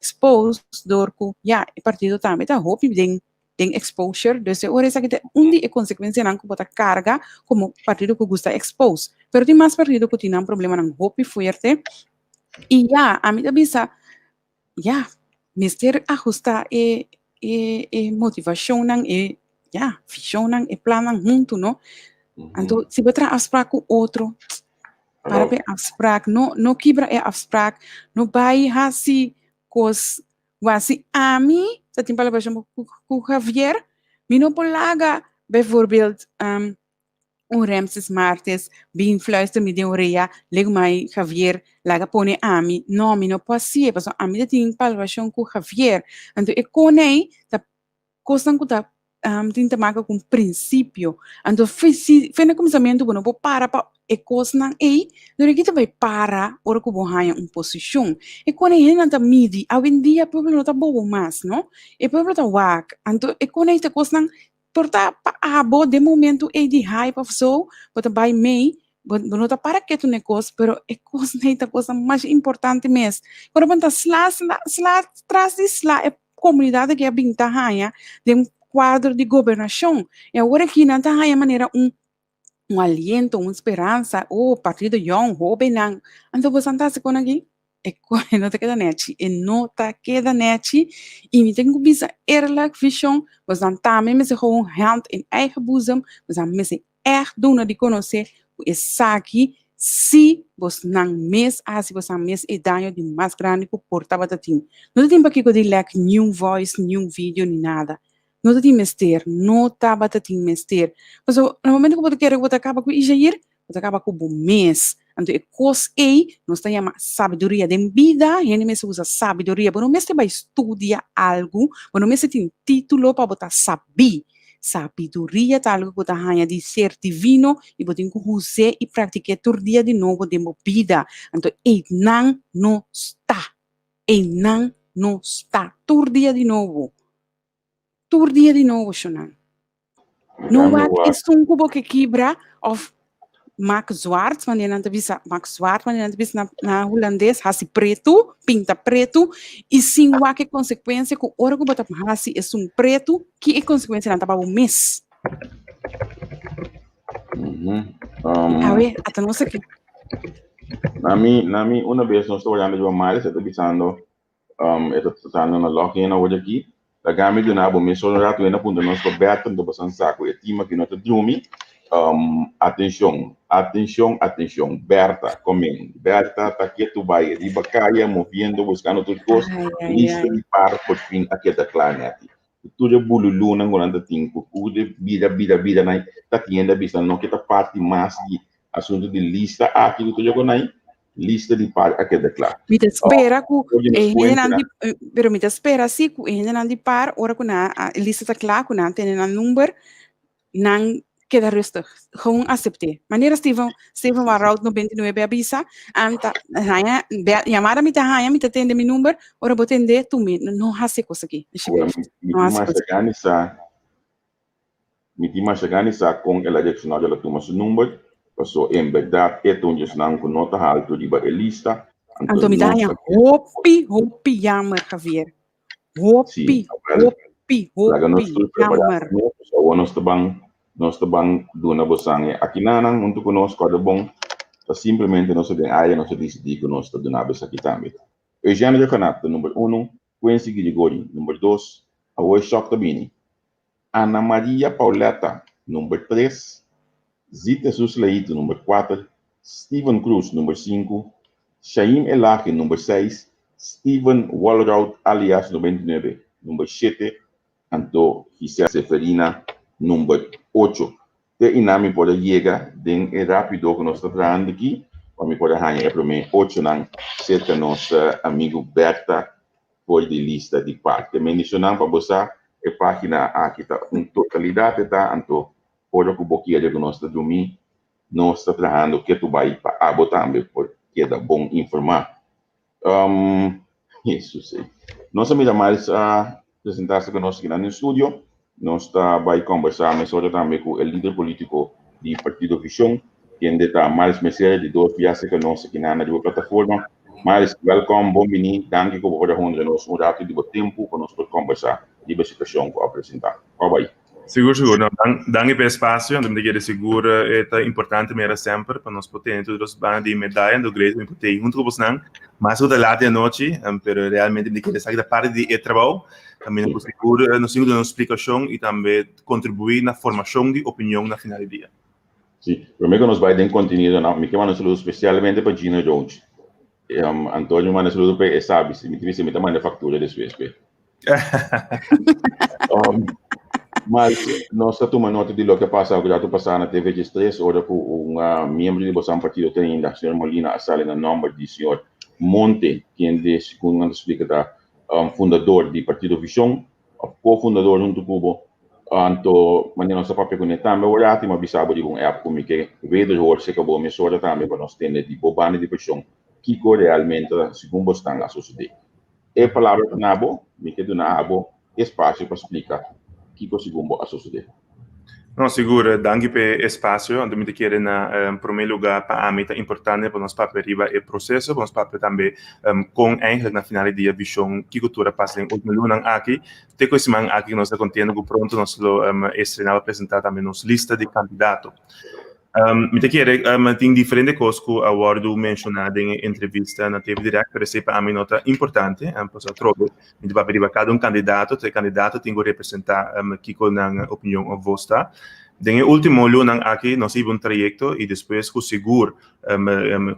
expose door ku ya e partido tambe ta hopi den den exposure dus e ora esaki ta un di e konsekuensianan ku bo ta karga komo partido ku gusta expose pero tin mas partido ku tin nan problemanan hopi fuerte i ya ami ta bisa ya mester ahusta e e e motivashonnan e ya vishonnan e plannan huntu no anto si bo traha afsprak ku otro Para pa e afspraak, no, no kibra e afspraak, no bai hasi kos wasi ami ta tin palabrashon ku, ku Javier, mi no por laga bijvoorbeeld um, un Ramses Martes bin fluister mi den orea, legu mai Javier laga pone ami, no, mi no por hasié, pasobra ami ta tin palabrashon ku Javier, anto e konei ta kosnan ku ta tin te maka ku un prinsipio. Anto fe si fe na kuminsamentu bo no por para pa e kosnan ei, dor ki ta bai para ora ku bo haña un posishon. E kon ei hendenan ta midi, awendia pueblo no ta bobo mas no, e pueblo ta wak, anto e kon ei ta kosnan por ta pa abo den momentu ei di hype of so, bo ta bai mei, bo bo no ta para ketu na e kos, pero e kosnan ei ta kosnan mas importante mes. Ora bo ta sla sla sla tras di sla e komunidat aki a bin ta haña den kuadro di gobernashon. I awor aki nan ta haña manera un un aliento, un speransa, oh partido yòn, hóbennan. Anto boso ta hasi kon aki? E kon e no ta keda nèchi, e no ta keda nèchi i mi tin ku bisa eerlijk vishon, boso tambe mester gewoon hand in eigen boezem, boso mester ègt duna di konosé ku esaki si bosnan mes a hasi bosnan mes e daño di mas grandi ku por tabata tin. No ta tin pakiko di lèk niun voice, niun video ni nada. No ta tin mester, no tabata tin mester. Pasobra na momento ku bo ta kere ku bo ta kaba ku Ishair, bo ta kaba ku bo mes. Anto e kos ei nos ta yama sabiduria. Den bida hende mester usa sabiduria. Bo no mester bai studia algu, bo no mester tin título pa bo ta sabí. Sabiduria ta algu ku ta haña di ser divino i bo tin ku us'é i praktik'é tur dia di nobo den bo bida. Anto einan no sta. Einan no sta. Tur dia di nobo. Tur dia di nobo, shonnan. No wak esun ku bo ke kibra òf mak zwart, wanneer nan ta bisa mak zwart, wanneer nan ta bisa na, na hulandes, hasi pretu, pinta pretu, i sin wak e konsekuensia ku ora ku bo ta hasi esun pretu, ki e konsekuensianan ta pa bo mes. Awe, ata nos aki. Na mi, na mi, una bes nos ta wajando riba Miles, e ta bisando, E ta tratando na log in awor aki. Laga mi duna bo mes un rato hende a puntra nos pa Bertha, anto pasan sa ku e team aki no ta drumi. Atencion, atencion, atencion. Bertha, kom in. Bertha ta ketu bai riba kaya moviendo, buscando tur kos. Lista di par por fin a keda kla nèt. Tur e bululunan ku nan ta tin ku tur e bida, bida, bida nan ta tin hende a bisa no ke ta parti mas di asuntu di lista aki ku ta yoga nai. Lista di par a keda kla. Mi ta spera ku e hendenan di, pero mi ta spera si ku e hendenan di par ora ku nan a lista ta kla ku nan tene nan number nan keda rustig, gewoon asept'é. Manera Steven Steven van Rout 99 a bisa, anta haña yamada mi ta haña mi ta tende mi number, ora bo tende tuma no hasi e kos aki, alsjeblieft. Mi tin masha gana sa Mi tin masha gana di sa kon el a reakshoná ora el a tuma su number, paso en bèrdat e ta un di esnan ku no ta haltu riba e lista, anto Anto mi ta haña hopi, hopi jammer, Javier. Hopi, hopi, Laga nos hopi tur prepará jammer. nos, paso awor nos ta ban, nos ta ban duna bosan e akinanan huntu ku nos, kòrda bon, ta simplemente nos ta den aire, nos a disidí ku nos ta duna bo esaki tambe. Eugène Rhuggenaath ta number unu, Quincy Girigorie number dos, awor e shòk ta bini. Ana Maria Pauletta, number tres, Zita Jesus Leito, number kuater, Steven Cruz, number sinku, Shaim Elahi, number seis, Steven Walroud alias 99, number shete, anto Gisela Seferina, number ocho. Te einan mi por a yega den e rapido ku nos ta trahando aki pa mi por a haña e promé ochonan serka nos amigu Bertha for di lista di parke. Mendishonan pa bo sa e página aki ta un totalidat e ta, anto ora ku bo kere ku nos ta drumí nos ta trahando ketu bai pa abo tambe por keda bon informá. Um, Jesus, eh. Nos a mira Miles a presentarse con nos aquí na studio. Nos ta bai conversa mesora tambe cu e lider politico di Partido Vision, kende ta Miles Mercedes, di dos biaha cu nos aki na riba plataforma. Miles, welkom, bon bini. Danki cu bo por a honra nos un rato di bo tempo pa nos por conversa riba e situacion cu a presenta. Bye bye. Sigur, sigur. No, dan, danki pa e espacio. Anto mi ta kere sigur eh, ta importante mera semper pa nos por tene tur dos banda di medaya. Anto great mi por tei hunto ku bosnan. Mas ku ta laat di anochi, um, pero realmente mi ta kere esaki ta parti di e trabou. Tambe nos por sigur eh, nos tin ku duna un splikashon i tambe kontribuí na formashon di opinion na final di dia. Sí, promé ku nos bai den kontenido nan, mi ke manda un saludo spesialmente pa Gino Roach. Um, Antonio manda saludo pa e sabi, mi ta bisa mi ta manda faktura despues p'e. Um, mas nos ta tuma nota di loke a pasa ku ratu pasá na TV 13 ora ku un uh, miembro di bosan partido te ainda, señor Molina, a sali na nomber di señor Monte, kende segun nan ta splika ta um, fundador di Partido Vision, of co-fundador huntu ku bo. Anto, manera nos a papia kuné tambe awor ati, mi a bisa bo riba un app ku mi ke wederhoor serka bo mesora tambe pa nos tende di bo banda di preshon kiko realmente segun bo stan a sosodé. E palabra ta na bo, mi ke duna abo espasio pa splika kiko segun bo a sosodé. No, sigur, danki pa e espasio. Anto mi ta kere na promé lugá pa ami ta importante pa nos papia riba e proseso, pa nos papia tambe kon eigenlijk na final di dia vishon kiko tur a pasa den ultimo lunanan aki. Te ku e siman aki ku nos ta kontento ku pronto nos lo estrená pa presentá tambe nos lista di kandidato. Mi ta kere tin diferente kos ku a wòrdu menshoná den e entrevista na TV Direct, pero esei pa ami no ta importante, pasobra atrobe mi ta papia riba kada un kandidato, e kandidato tin ku representá kiko nan opinion òf vos ta. Den e último lunanan aki nos a hiba un trayekto i despues ku sigur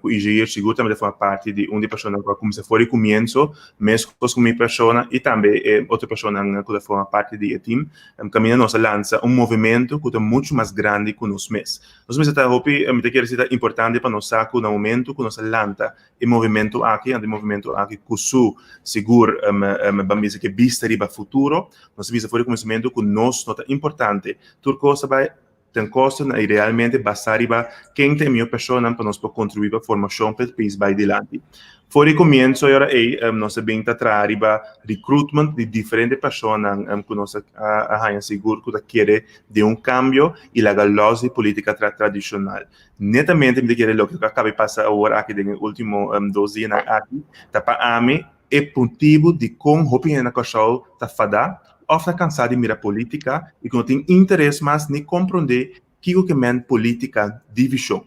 ku Ijair sigur tambe ta forma parti di un di e personanan ku a kuminsá for di kumienso, meskos ku mi persona i tambe e otro personanan ku ta forma parti di e tim, kaminda nos a lansa un movementu ku ta muchu mas grandi ku nos mes. Nos mester ta hopi, mi ta kere si ta importante pa nos sa ku na momentu ku nos a lanta e movementu aki, anto e movementu aki ku su sigur ban bisa ke bista riba futuro, nos a bisa for di kuminsamentu ku nos no ta importante, tur kos ta bai Ten kosto na i realmente basá riba ken ta e mihó personanan pa nos por kontribuí pa formashon pa e pais bai dilanti. For di komienso e ora ei nos a bin ta traha riba recruitment di diferente personanan ku nos a haña sigur ku ta kere den un kambio i laga lòs di polítika tradishonal. Netamente mi ta kere loke ku a kaba di pasa awor aki den e último dos dianan aki ta pa ami E puntibu dikon hopi hende na Kòrsou ta fadá òf ta kansá di mira polítika i ku no tin interes mas ni komprondé kiko ke men polítika di vishon.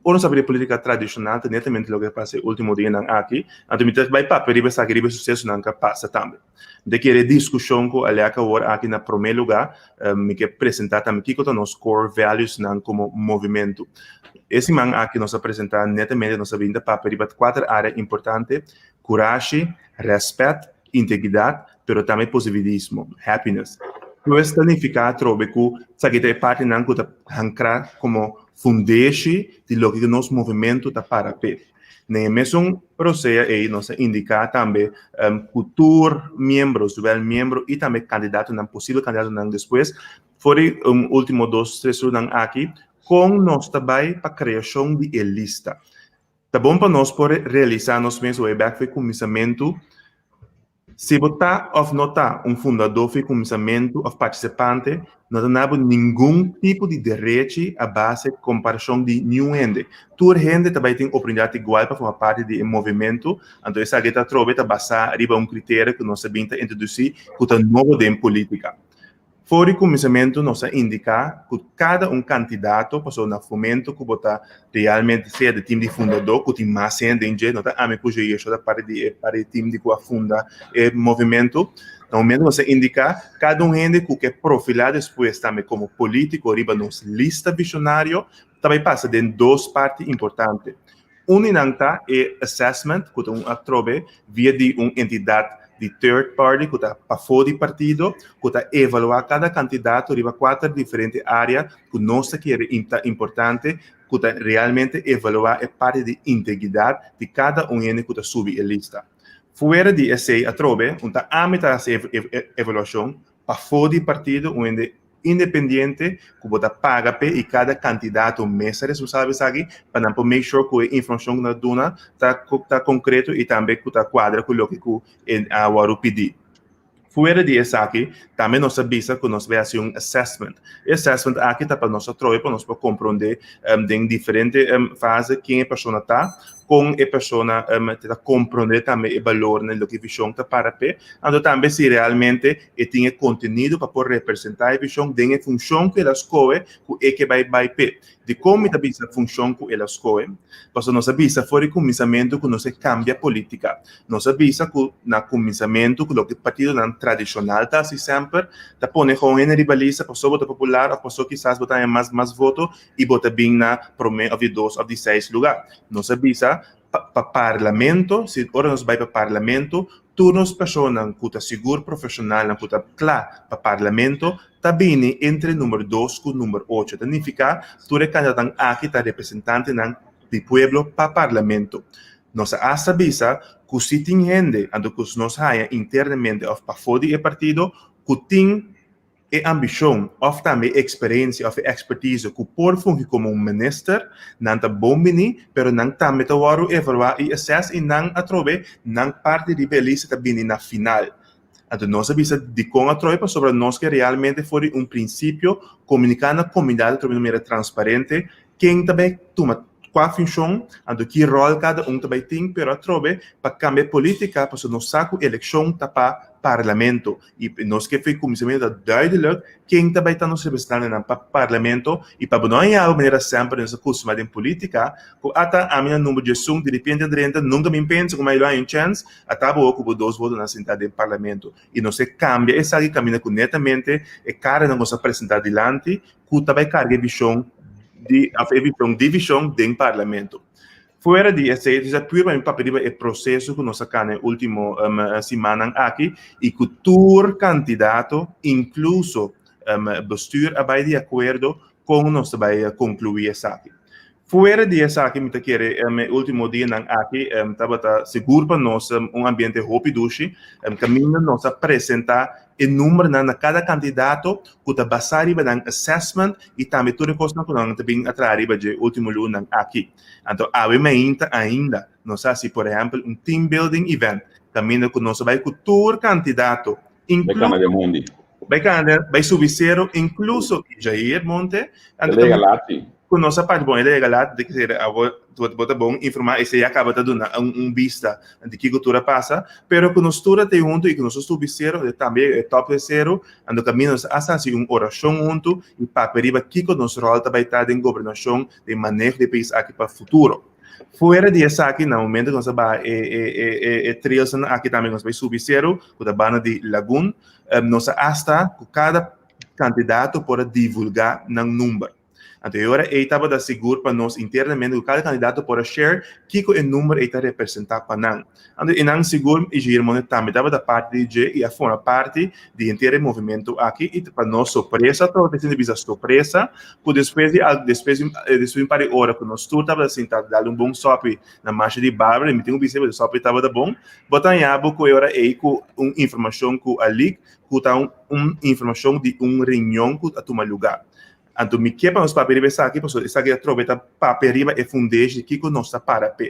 Ora nos papia di polítika tradishonal ta netamente loke ta pasa e último dianan aki, anto mi ta bai papia riba esaki riba e susesonan ku a pasa tambe. Mi ta kere e diskushon ku Alec awor aki na promé lugá mi ke presentá tambe kiko ta nos core valuesnan komo movimentu. E siman aki nos a presentá netamente nos a bin ta papia riba kuater área importante Kurashi, rèspèt, integridat, pero tambe positivismo, happiness. Pues ta nifiká atrobe ku esaki ta e partinan ku ta hankrá komo fundeshi di loke ku nos movementu ta para p'e. Den e mesun rosea ei nos a indiká tambe ku tur miembro, zowel miembro i tambe kandidatonan, posibel kandidatonan despues, for di último dos, tres lunanan aki, kon nos ta bai pa kreashon di e lista. Ta bon pa nos por realisá nos mes way bek for e kuminsamentu. Si bo ta òf no ta un fundadó for e kuminsamentu òf partisipante, no ta na bo ningun tipo di derechi a base komparashon di niun hende. Tur hende ta bai tin oportunidat igual pa forma parti di e movementu, anto esaki ta atrobe ta basá riba un kriterio ku nos a bin ta introdusí ku ta nobo den polítika. For di kuminsamentu nos a indiká ku kada un kandidato, pasobra na momento ku bo ta realmente sea di tim di fundadó ku tin mas hende den dje, no ta ami ku Jair so ta parti di e parti di tim di ku a funda e movementu, na momento nos a indiká kada un hende ku ke profilá despues tambe komo polítiko riba nos lista vishonario ta bai pasa den dos parti importante. Un di nan ta e assessment ku ta un atrobe via di un entidat di third party ku ta pafó di partido ku ta evaluá kada kandidato riba kuater diferente área ku nos ta kere ta importante ku ta realmente evaluá e parti di integridat di kada un hende ku ta subi e lista. Fuera di esei atrobe un ta ami ta hasi e evaluashon pafó di partido un hende independiente ku bo ta paga p'e i kada kandidato mes ta responsabel esaki pa nan por make sure ku e informashon ku nan ta duna ta ta konkreto i tambe ku ta kuadra ku loke ku e a wòrdu pidí. Fuera di esaki tambe nos a bisa ku nos bai hasi un assessment. E assessment aki ta pa nos atrobe pa nos por komprondé den diferente fase ken e persona ta, kon e persona ta komprondé tambe e balornan di loke e vishon ta para p'e, anto tambe si realmente e tin e kontenido pa por representá e vishon den e funshon ku el a skohe ku e ke bai bai p'e. Dikon mi ta bisa funshon ku el a skohe? Pasobra nos a bisa for di kuminsamentu ku nos ke kambia polítika. Nos a bisa ku na kuminsamentu ku loke partidonan tradishonal ta hasi semper, ta pone gewoon hende riba lista pasobra bo ta popular òf pasobra kisas bo ta haña mas mas voto i bo ta bin na promé òf di dos òf di seis lugá. Nos a bisa pa parlamento, si ora nos bai pa parlamento, tur nos personanan ku ta sigur profeshonalnan ku ta kla pa parlamento ta bini entre number dos ku number ocho. Ta nifiká tur e kandidatonan aki ta representantenan di pueblo pa parlamento. Nos a asta bisa ku si tin hende anto ku nos haña internamente òf pafó di e partido ku tin E ambishon òf tambe e eksperensia òf e ekspertise ku por fungi komo un minister, nan ta bon bini, pero nan tambe ta wòrdu evaluá i assess i nan atrobe nan parti riba e lista ta bini na final. Anto nos a bisa dikon atrobe pasobra nos ke realmente for di un prinsipio komuniká na komunidat atrobe na manera transparente ken ta bai tuma kua funshon, anto ki ròl kada un ta bai tin, pero atrobe pa kambia polítika pasobra nos sa ku elekshon ta pa parlamento. I nos ke fe kuminsamentu ta duidelijk ken ta bai ta nos representantenan pa parlamento i pa bo no haña algu manera semper nos a kustumá den polítika ku ata ami na number diesun diripiente a drenta nunka mi pensa ku mi a haña un chèns ata bo ku bo dos votonan sintá den parlamento i nos ke kambia esaki kaminda ku netamente e karanan ku nos a presentá dilanti ku ta bai karga e vishon di òf e vishon di vishon den parlamento. Fuera di esei, ta pur pa mi papia riba e proseso ku nos a kana e último simannan aki i ku tur kandidato, inkluso bestuur a bai di akuerdo kon nos ta bai konkluí esaki. Fuera di esaki mi ta kere e último dianan aki tabata sigur pa nos un ambiente hopi dushi kaminda nos a presentá e numbernan na kada kandidato ku ta basá riba nan assessment i tambe tur e kosnan ku nan ta bin a traha riba dje último lunanan aki. Anto awe mainta ainda nos a hasi por ehèmpel un team building event kaminda ku nos a bai ku tur kandidato Bai kana den mondi. Bai kana den, bai subi sero inkluso Jair Monte. El a yega lat si. Ku nos a parti, bon el a yega lat, di kere abo bo ta bon informá esei a kaba ta duna un bista di kiko tur a pasa, pero ku nos tur a tei huntu i ku nos a subi sero, e tambe e top di sero, Anto kaminda nos a hasta hasi un orashon huntu i papia riba kiko nos ròl ta bai ta den gobernashon, den maneho di e pais aki pa futuro. Fuera di esaki, na momento ku nos a baha e e e e e trailsnan aki tambe nos bai subi seru ku ta banda di Lagun, nos a hasta ku kada kandidato por a divulgá nan number. Anto e ora ei tabata sigur pa nos internamente ku kada kandidato por a share kiko e number ei ta representá pa nan. Anto e nan sigur i Giermone tambe tabata parti di dje i a forma parti di henter e movimentu aki i pa nos sorpresa tabata sinti bisa sorpresa ku despues di despues di despues di un par di ora ku nos tur tabata sinta dal un bon sòpi na masha di Barbara i mi tin ku bisa e sòpi tabata bon bo ta haña bo ku e ora ei ku un informashon ku a leak ku ta un informashon di un reunion ku a tuma luga. Anto mi ke pa nos papia riba esaki pasobra esaki atrobe ta papia riba e fundeshi di kiko nos ta para p'e.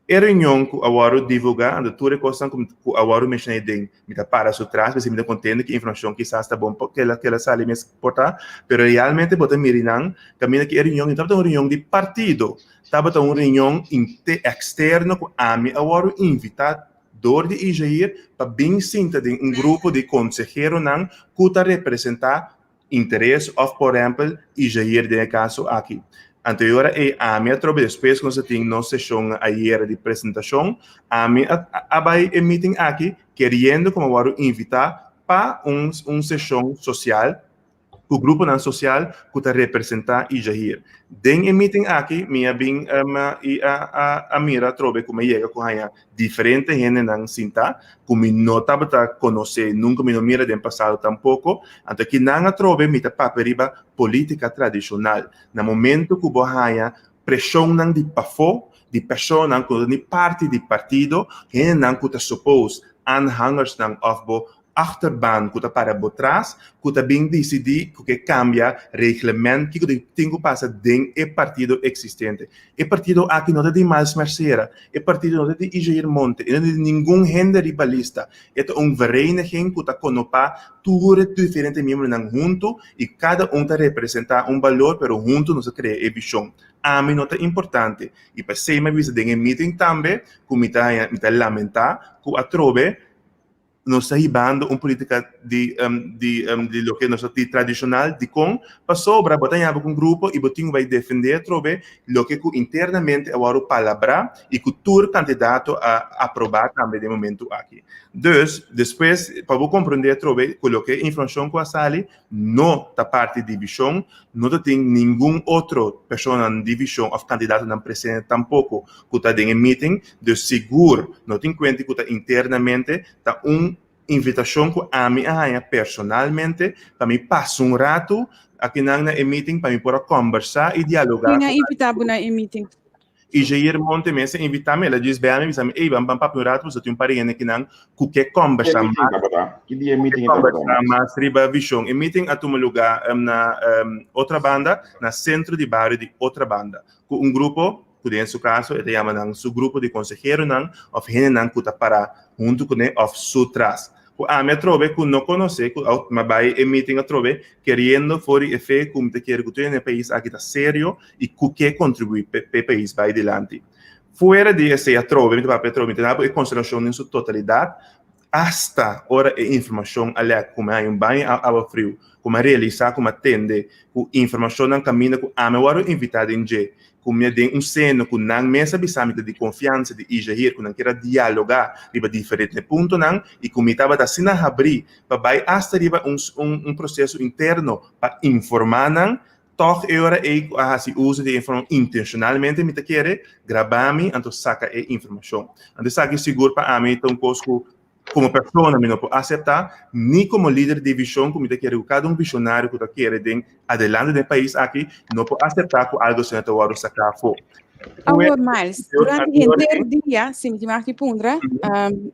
E reunion ku a wòrdu divulgá, anto tur e kosnan ku a wòrdu menshoná ei den, mi ta para su tras pasobra mi ta kontento ku e informashon kisas ta bon pa kela kela sali mes por ta, pero realmente bo ta mira nan kaminda ku e reunion no tabata un reunion di partido, tabata un reunion eksterno ku ami a wòrdu invitá dor di Ijair pa bin sinta den un grupo di konseheronan ku ta representá interes of por ehempel Ijair den e caso aki. Anto e ora ey ami a trobe despues cu nos a tin nos sesion ayera di presentacion, ami a a bay e meeting aki keriendo como a wordo invita pa un un sesion social. ku gruponan sosial ku ta representá Ijahir. Den e meeting aki mi a bin i a a a mira atrobe ku mi a yega ku haña diferente hendenan sintá ku mi no tabata konosé, nunka mi no mira den pasado tampoko. Anto kinan atrobe mi ta papia riba polítika tradishonal. Na momento ku bo haña preshonnan di pafó, di personanan ku no ta ni parti di partido, hendenan ku ta suppose aanhangersnan òf bo achterban ku ta para bo tras, ku ta bin disidí ku ke kambia reglement kiko tin ku pasa den e partido eksistente. E partido aki no ta di Miles Mercera, e partido no ta di Ijair Monte, e no ta di ningun hende riba lista. E ta un vereniging ku ta konopá tur e diferente miembronan huntu i kada un ta representá un balor pero huntu nos a krea e vishon. Ami no ta importante i p'esei mi a bisa den e meeting tambe ku mi ta haña mi ta lamentá ku atrobe nos ta hibando un politica di di di loke nos ta di tradicional dikon pasobra bo ta yaba ku un grupo i bo tin ku bai defende atrobe loke ku internamente a wòrdu palabrá i ku tur kandidato a aprobá tambe den momento aki. Dus despues pa bo komprondé atrobe ku loke informashon ku a sali no ta parti di vishon, no ta tin ningun otro personanan di vishon òf kandidatonan presente tampoko ku ta den e meeting, dus sigur no tin kuenti ku ta internamente, ta un invitashon ku ami a haña personalmente pa mi pasa un ratu akinan na e meeting pa mi por a kòmbersá i dialogá Ken a invitá bo na e meeting? I Jair Monte mes a invitá mi, el a djis bèl mi, bisa mi, ey, ban ban papia un ratu, pasobra tin un par di hende kinan ku ke kòmbersá Ki mas, tabata? Ki dia e ku ke meeting tabata, kòmbersá Max? mas riba vishon. E meeting a tuma lugá na Otrabanda, na sentro di bario di Otrabanda, ku un grupo, ku den su kaso e ta yama nan su grupo di konseheronan òf hendenan ku ta pará huntu kuné òf su tras. Ku ami atrobe ku no konosé ku a mi a bai e meeting atrobe keriendo for di e fe ku mi ta kere ku tur hende na e pais aki ta serio i ku ke kontribuí p'e pais bai dilanti. Fuera di esei atrobe mi ta papia atrobe mi ta daba e konsiderashon den su totalidat asta ora e informashon a lèk ku mi a haña un baño awa friu ku mi a realisá ku mi a tende ku informashonnan kaminda ku ami a wòrdu invitá den dje ku mi a den un seno ku nan mes a bisa mi ta di konfiansa di Ijahir ku nan kier a dialogá riba diferente puntonan i ku mi tabata asina habrí pa bai asta riba un un proseso interno pa informá nan, tòg e ora ei ku a hasi uso di e informashon intenshonalmente mi ta kere grabá mi anto saka e informashon. Anto esaki sigur pa ami ta un kos ku Komo persona mi no por aseptá, ni komo lider di vishon ku mi ta kere ku kada un vishonario ku ta kere den adelante den e pais aki no por aseptá ku algu asina ta wòrdu saká afó. Awor Miles, durante henter dia, si mi tin mag di puntra,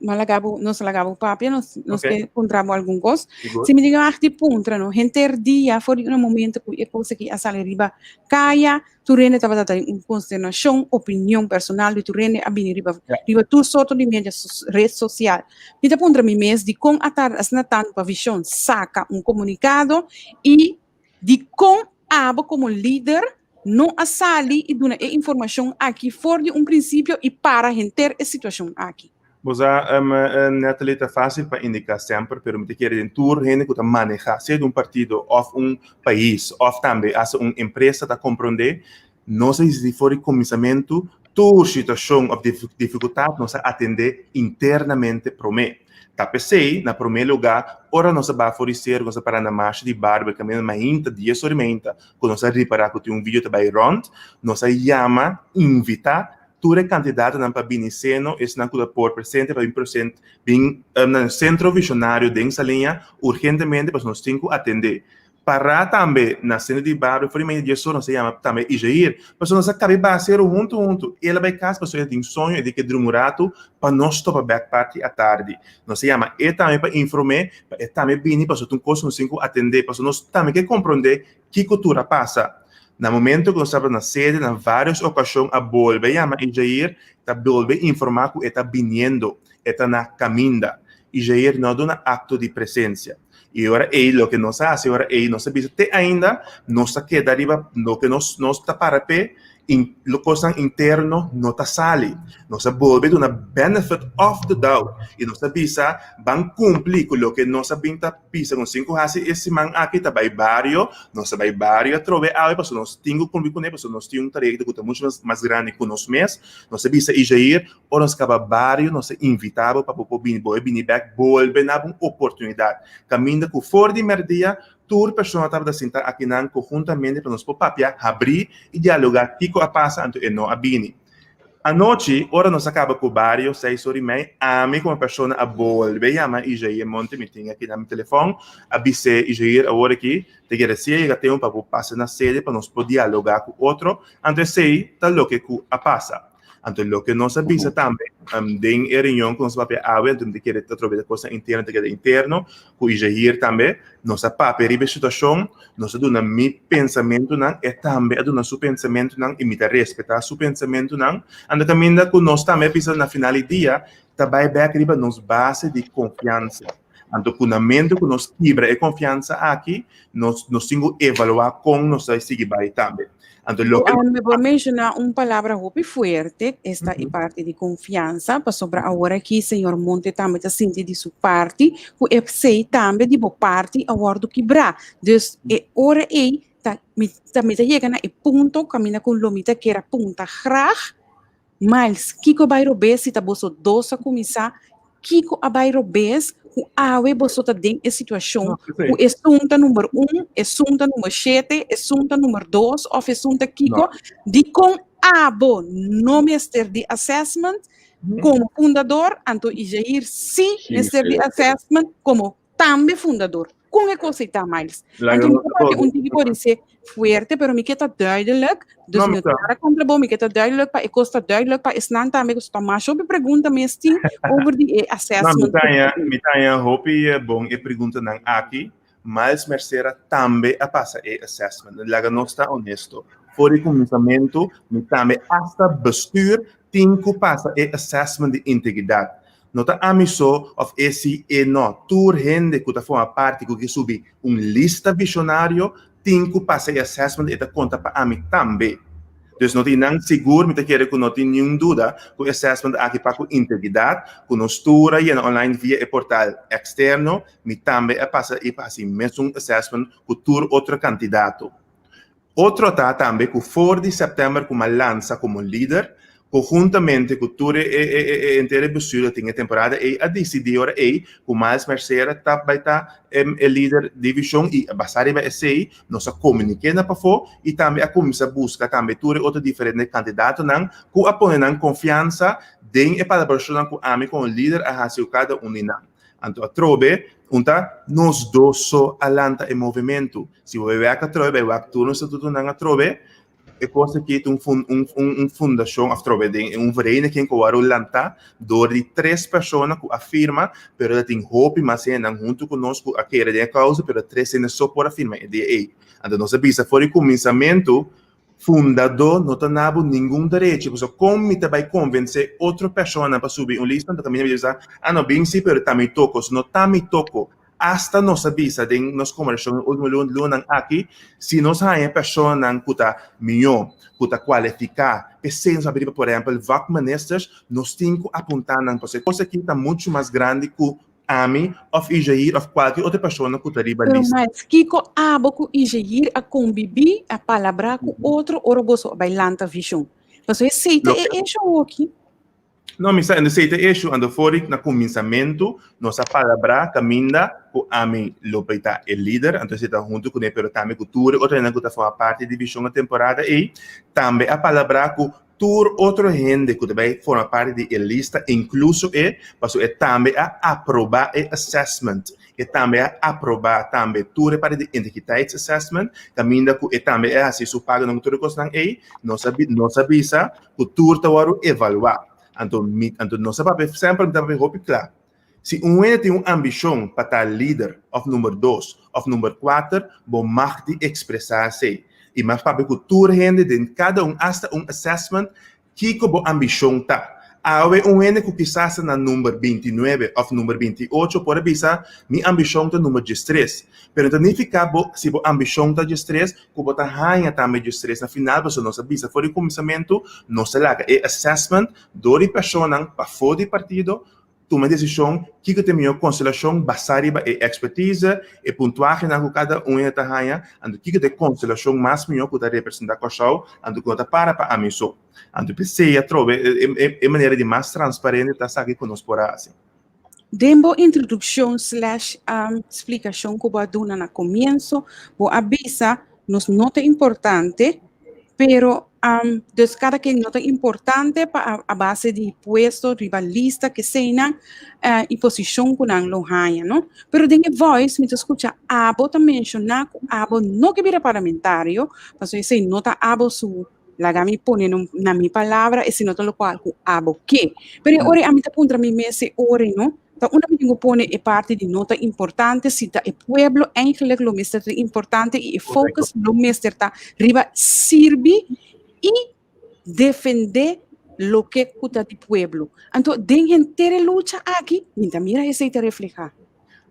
mi a laga bo, nos a laga bo papia, nos nos ke puntra bo algun kos. Si mi tin mag di puntra no, henter dia for di un momento ku e kos aki a sali riba kaya, Tur hende tabata ta den un konsternashon, opinion personal di tur hende a bini riba riba tur sorto di media red sosial. Mi ta puntra mi mes dikon a tarda asina tantu pa Vision saka un komunikado i dikon abo komo lider no a sali i duna e informashon aki for di un prinsipio i para henter e situashon aki. Bo sa, Natalie, ta fácil pa indiká semper, pero mi ta kere den tur hende ku ta manehá, sea di un partido òf un pais òf tambe asta un empresa ta komprondé, nos a hisi for di kuminsamentu tur situashon òf difikultat nos a atendé internamente promé. Ta p'esei, na promé lugá, ora nos a baha for di seru, nos a para na marsha di Barber kaminda mainta, dies ora mainta, ku nos a ripará ku tin un video ta bai rònt, nos a yama, invitá Tur e kandidatonan pa bini seno, esnan ku ta por presente pa bin present bin na Sentro Visionario den Saliña urgentemente pasobra nos tin ku atendé. Pará tambe na Sentro di Bario for di medio dies ora nos a yama tambe Ijair pasobra nos a kabe baha sero huntu huntu. El a bai kas pasobra e tin soño e tin ke drumi un ratu pa nos topa bèk parti atardi. Nos a yama e tambe pa inform'é pa e tambe bini pasobra ta un kos ku nos tin ku atendé pasobra nos tambe ke komprondé Kiko tur a pasa? Na momento ku nos tabata na sede na vários okashon a bolbe yama Ijair ta bolbe informá ku e ta biniendo, e ta na kaminda. Ijair no a duna akto di presensia. I e ora ei loke nos a hasi e ora ei nos a bisa te ainda nos ta keda riba loke nos nos ta para p'e In lo kosnan interno no ta sali. Nos a bolbe duna benefit of the doubt i nos a bisa ban kumpli ku loke nos a bin ta bisa ku nos tin ku hasi e siman aki ta bai bario, nos a bai bario atrobe awe pasobra nos tin ku kumpli kuné pasobra nos tin un trayekto ku ta muchu mas mas grandi ku nos mes. Nos a bisa Ijair ora nos kaba bario nos a invita bo pa bo por bini, bo a bini bèk bolbe na bo un oportunidat kaminda ku for di mèrdia. Tur persona tabata sinta akinan konhuntamente pa nos por papia, habrí i dialogá kiko a pasa anto e no a bini. Anochi, ora nos a kaba ku bario, seis ora i mei, ami komo persona a bolbe yama Ijair Monte, mi tin aki na mi telefòn, a bis'é, Ijair, awor aki ta kere si a yega tempu pa bo pasa na sede pa nos por dialogá ku otro, anto esei ta loke ku a pasa. Anto loke nos a bisa tambe den e reunion ku nos a papia awe, anto mi ta kere atrobe ta kosnan interno ta keda interno, ku Ijair tambe, nos a papia riba e situashon, nos a duna mi pensamentunan, e tambe a duna su pensamentunan i mi ta respetá su pensamentunan. Anto kaminda ku nos tambe a bisa na final di dia ta bai bèk riba nos base di konfiansa. Anto ku na mento ku nos kibra e konfiansa aki, nos nos tin ku evaluá kon nos ta sigui bai tambe. Anto loke. Mi por menshoná un palabra hopi fuerte, esta e parti di konfiansa, pasobra awor aki señor Monte tambe ta sinti di su parti ku esei tambe di bo parti a wòrdu kibrá. Dus e ora ei ta mi ta mi ta yega na e punto kaminda ku lo mi ta kier a punta graag Miles, kiko a bai robes si ta boso dos a kuminsá? Kiko a bai robes ku awe boso ta den e situashon ku esun ta number un, esun ta number shete, esun ta number dos òf esun ta kiko? Dikon abo no mester di assessment komo fundador, anto Ijair sí mester di assessment komo tambe fundador. Kon e kos ei ta, Miles? Anto mi ta papia un tiki por esei fuerte, pero mi ke ta duidelijk. Dus mi no ta nada kontra bo, mi ke ta duidelijk pa e kos ta duidelijk pa esnan tambe ku ta masha hopi pregunta mes tin over di e assessment. No, mi ta haña, mi ta haña hopi bon e preguntanan aki. Miles Mercera tambe a pasa e assessment. Laga nos ta honesto. For di kuminsamentu, mi tambe hasta bestuur tin ku pasa e assessment di integridat. No ta ami so of e si e no. Tur hende ku ta forma parti ku ke subi un lista visionario tin ku pasa e assessment e ta konta pa ami tambe. Dus no tin nan sigur mi ta kere ku no tin niun duda ku e assessment aki pa ku integridat ku nos tur a yena online via e portal eksterno mi tambe a pasa i pa hasi mesun assessment ku tur otro kandidato. Otro ta tambe ku for di sèptèmber ku m'a lansa komo lider, konhuntamente ku tur e e henter e bestuur lo tin e temporada ei a disidí ora ei ku Miles Mercera ta bai ta e lider di vishon i basá riba esei nos a komuniké na pafó i tambe a kuminsá buska tambe tur e otro diferente kandidatonan ku a pone nan konfiansa den e palabrashonnan ku ami komo lider a hasi ku kada un di nan. Anto atrobe un ta nos dos so a lanta e movementu. Si bo bai wek atrobe, bai wak tur nos statutonan atrobe, e kos aki ta un fun un un fundashon of atrobe den un vereniging ku a wòrdu lantá dor di tres persona ku a firma, pero ta tin hopi mas hendenan huntu ku nos ku a kere den e kousa, pero tres hende so por a firma e dia ei. Anto nos a bisa for di kuminsamentu Fundadó no ta na bo ningun derechi, pasobra kon mi ta bai konvensé otro personanan pa subi un lista? Anto kaminda mi ta bisa, Ah no, bin si, pero ta mi toko. Si no ta mi toko, asta nos a bisa den nos kombersashon e último lunanan aki, si nos haña personanan ku ta mihó, ku ta kualifiká, p'esei nos a bira por ehèmpel vakministers, nos tin ku apuntá nan, pasobra e kos aki ta muchu mas grandi ku Ami of Ijair of kualke otro persona ku ta riba Pero lista. Miles, kiko abo ku Ijair a kombibí, a palabrá ku otro ora boso a bai lanta vishon? Pasobra esei ta e esho awoki. No, mi sa, esei ta e esho. Anto for di na kuminsamentu nos a palabrá kaminda ku ami lo bai ta e lider, anto esei ta huntu kuné, pero tambe ku tur e otro hendenan ku ta forma parti di vishon e temporada ei, tambe a palabrá ku Tur otro hende ku ta bai forma parti di e lista, inkluso e, pasobra e tambe a aprobá e assessment. E tambe a aprobá tambe tur e parti di integriteitsassessment, kaminda ku e tambe a hasi su pagonan ku tur e kosnan ei. Nos a nos a bisa ku tur ta wòrdu evaluá. Anto mi anto nos a papia semper mi ta papia hopi kla. Si un hende tin un ambishon pa ta lider òf number dos òf number kuater, bo mag di ekspresá esei. I mas papia ku tur hende den kada un asta un assessment kiko bo ambishon ta. Awe un hende ku kisas ta na number bintinuebe òf number bintiocho por a bisa mi ambishon ta number diestres. Pero no ta nifiká bo si bo ambishon ta diestres ku bo ta haña tambe diestres na final pasobra nos a bisa for di kuminsamentu nos ta laga e assessment dor di personanan pafó di partido Tuma e desishon kiko ta e mihó konstelashon basá riba e ekspertise, e puntuahenan ku kada un hende ta haña, anto kiko ta e konstelashon mas mihó ku ta representá Kòrsou, anto ku no ta para pa ami so. Anto p'esei atrobe e manera di mas transparente ta esaki ku nos por a hasi. Den bo introdukshon slash splikashon ku bo a duna na komienso, bo a bisa nos no ta importante, pero dus kada ken no ta importante pa a base di puesto riba lista keseinan i posishon ku nan lo haña, no? Pero den e voice mi ta skucha abo ta menshoná ku abo no ke bira parlamentario, pasobra esei no ta abo su Laga mi pone na mi palabra esei no ta lokual ku abo ke. Pero e ora ami ta puntra mi mes e ora no, ta unda mi tin ku pone e parti di no ta importante si ta e pueblo eigenlijk lo mester ta importante i e focus lo mester ta riba sirbi i defende loke ku ta di pueblo. Anto den henter e lucha aki mi ta mira esei ta refleha.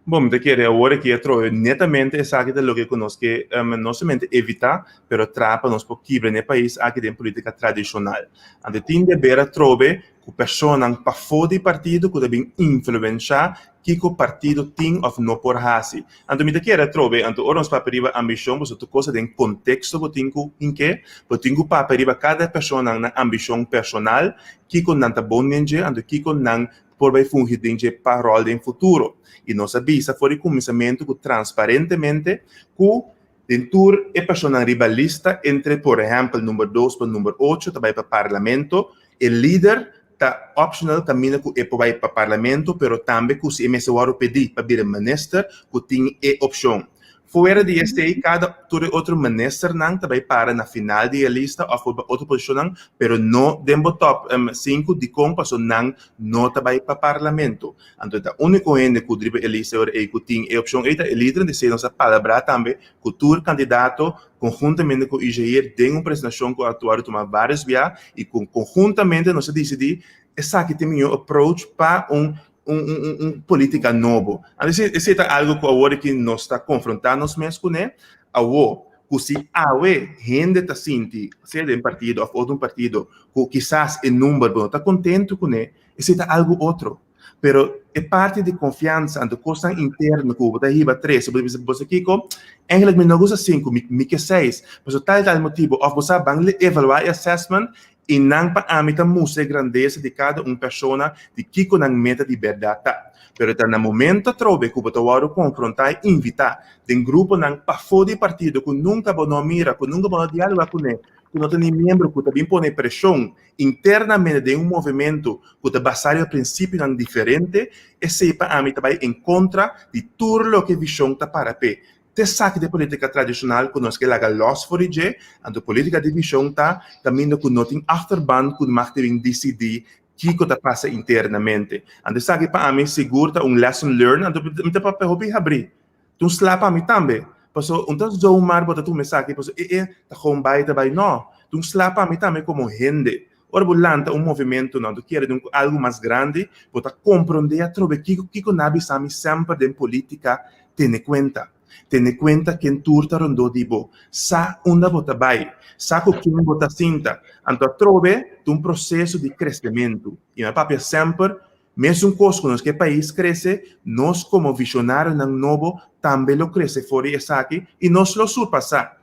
Bon, mi ta kere awor aki atrobe netamente esaki ta loke ku nos ke no solamente evitá, pero traha pa nos por kibra na e pais aki den polítika tradishonal. Anto tin deber atrobe ku personanan pafó di partido ku ta bin influenshá kiko partido tin òf no por hasi. Anto mi ta kere atrobe, anto ora nos papia riba ambishon, pasobra tur kos ta den konteksto bo tin ku hink'é, bo tin ku papia riba kada personanan nan ambishon personal, kiko nan ta bon den dje, anto kiko nan por bai fungi den dje pa ròl den futuro. I nos a bisa for di kuminsamentu ku transparentemente ku den tur e personanan riba lista entre por ehèmpel number dos pa number ocho ta bai pa parlamento, e lider ta optional kaminda ku e por bai pa parlamento pero tambe ku si e mester wòrdu pedí pa bira minister ku tin e opshon. Fuera di esei, kada tur e otro ministernan ta bai para na final di e lista òf por bai otro posishonnan, pero no den bo tòp sinku. Dikon? Paso nan no ta bai pa parlamento. Anto e ta úniko hende ku riba e lista e ora ei ku tin e opshon ei ta e lidernan. Di esei nos a palabrá tambe ku tur kandidato konhuntamente ku UGR den un presentashon ku a wòrdu tumá vários bia i ku konhuntamente nos a disidí esaki ta e mihó approach pa un un, un, un política nobo. Anto esei ta algo ku awor aki nos ta konfrontá nos mes kuné. Awor, ku si awe hende ta sinti, sea den partido òf otro partido, ku kisas e number bo no ta kontentu kuné, esei ta algo otro. Pero e parti di konfiansa, anto kosnan interno ku bo ta hiba trese, bo ta bisa, bo sa kiko, eigenlijk mi no gusta sinku, mi, mi ke seis, pasobra tal i tal motibu, òf bo sa ban evaluá e assessment I nan pa ami ta mustra e grandesa di kada un persona di kiko nan meta di bèrdat ta. Pero ta na momento atrobe ku bo ta wòrdu konfrontá i invitá den gruponan pafó di partido ku nunka bo no a mira, ku nunka bo no a dialogá kuné, ku no ta ni miembro, ku ta bin pone preshon internamente den un movementu ku ta basá riba prinsipionan diferente, esei pa ami ta bai en kontra di tur loke vishon ta para p'e. T'esaki ta e politica tradicional cu nos ke laga los for di dje, anto politica di vision ta caminda cu no tin achterban cu mag ta bin dicidi kico ta pasa internamente. Anto esaki pa ami sigur ta un lesson learned, anto mi ta papia hopi habri. Ta un sla pa mi tambe, paso un ta zomaar bo ta tuma esaki paso e e ta gewoon bay ta bay, no, ta un sla pa mi tambe como hende. Ora bo lanta un movimentonan bo kere den algo mas grandi, bo ta komprondé atrobe kiko kiko nan a bisa mi semper den polítika, tene kuenta. Tene kuenta ken tur ta rondó di bo. Sa unda bo ta bai. Sa ku ken bo ta sinta. Anto atrobe ta un proseso di kresementu. I mi a papia semper, mesun kos ku nos ke pais krese, nos komo vishonarionan nobo tambe lo krese for di esaki i nos lo surpasá.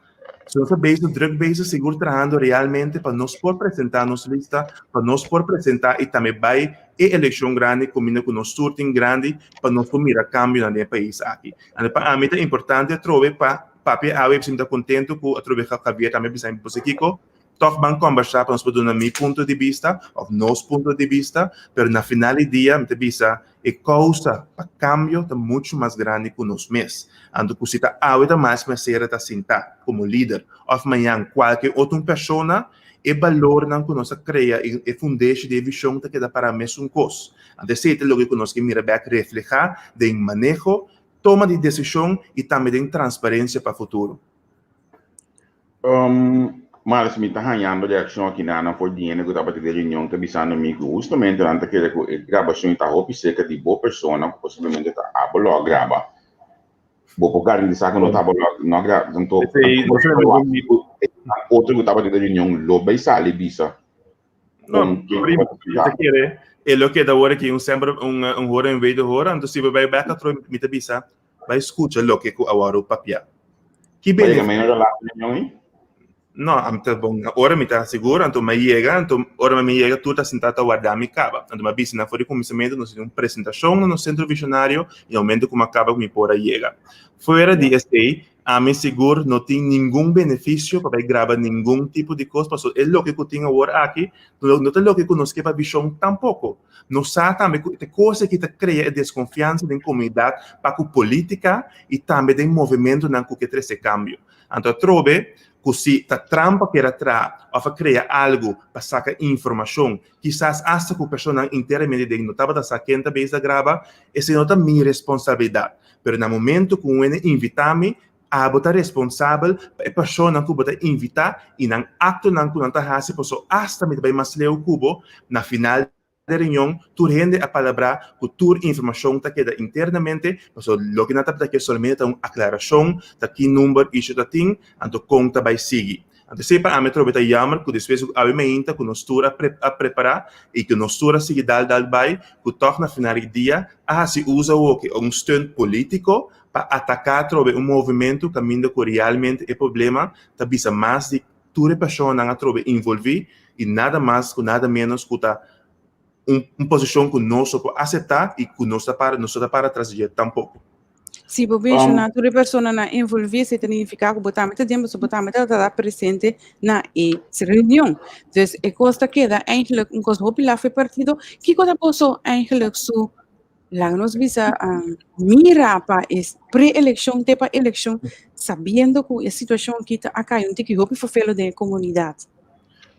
Si nos ta bezig, druk bezig, sigur trahando realmente pa nos por presenta nos lista, pa nos por presenta y tambe bay e eleccion grandi cuminda cu nos tur tin grandi pa nos por mira cambionan den e pais aki. Anto pa ami ta importante atrobe pa papia awe, mi ta contento cu atrobe Javier tambe bisa mi boso kico, Tòg ban kòmbersá pa nos por duna mi punto di bista òf nos punto di bista, pero na final di dia mi ta bisa e kousa pa kambio ta muchu mas grandi ku nos mes. Anto ku si ta awe ta mas mester ta sintá komo lider òf mañan kualke otro un persona, e balornan ku nos a krea i e fundeshi di e vishon ta keda pará mesun kos. Anto esei ta loke ku nos ke mira bèk reflehá den maneho, toma di desishon i tambe den transparensia pa futuro. Um, Miles, mi ta hañando reakshon aki na nan for di hende ku tabata den reunion ta bisando mi ku hustamente nan ta kere ku e grabashon ta hopi serka di bo persona ku posiblemente ta abo lo a graba. Bo por garantisa ku no ta abo lo no a graba. Anto, otro ku tabata den reunion lo bai sali bisa. No, prima, mi ta kere e lo keda awor aki un semper un un hora en wederhoor, anto si bo bai bek atro mi ta bisa Bai skucha loke ku a wòrdu papiá. Ki Ba yega menos a laat reunion ei? No, ami ta bon. Ora mi ta sigur, anto mi a yega, anto ora mi yega tur ta sintá ta warda mi kaba. Anto mi a bisa nan for di kuminsamentu nos tin un presentashon na nos Sentro Visionario i na momento ku mi a kaba ku mi por a yega. Fuera di esei, ami sigur no tin ningun benefisio pa bai graba ningun tipo di kos pasobra e loke ku tin awor aki no ta loke ku nos ke pa vishon tampoko. Nos sa tambe ku e kos aki ta krea e deskonfiansa den komunidat pa ku politika i tambe den movementunan ku ke trese kambio. Anto atrobe ku si ta trampa kier a traha òf a krea algu pa saka informashon, kisas asta ku personanan internamente den no tabata sa ken ta bezig ta graba, esei no ta mi responsabilidat. Pero na momento ku un hende invitá mi, abo ta responsabel pa e personanan ku bo ta invitá i nan aktonan ku nan ta hasi pasobra asta mi ta bai mas leu ku bo, na final de reunion tur hende a palabrá ku tur informashon ta keda internamente, pasobra loke nan tabata ke solamente ta un aklarashon ta ki number isho ta tin, anto kon ta bai sigui. Anto esei pa ami atrobe ta jammer ku despues ku awe mainta ku nos tur a a prepará i ku nos tur a sigui dal dal bai ku tòg na final di dia a hasi uso awoki un stunt polítiko pa ataká atrobe un movimentu kaminda ku realmente e problema ta bisa mas di Tur e personanan atrobe involví i nada mas ku nada ménos ku ta un un posishon ku nos no por aseptá i ku nos ta para nos no ta para tras di dje tampoko. Si bo menshoná tur e personanan involví esei ta nifiká ku bo tambe ta den pasobra bo tambe tabata presente na e reunion. Dus e kos ta keda eigenlijk un kos hopi laf e partido. Kiko ta boso eigenlijk su Laga nos bisa mira pa e pre-elekshon te pa elekshon sabiendo ku e situashon aki ta a kai un tiki hopi ferfelo den e komunidat.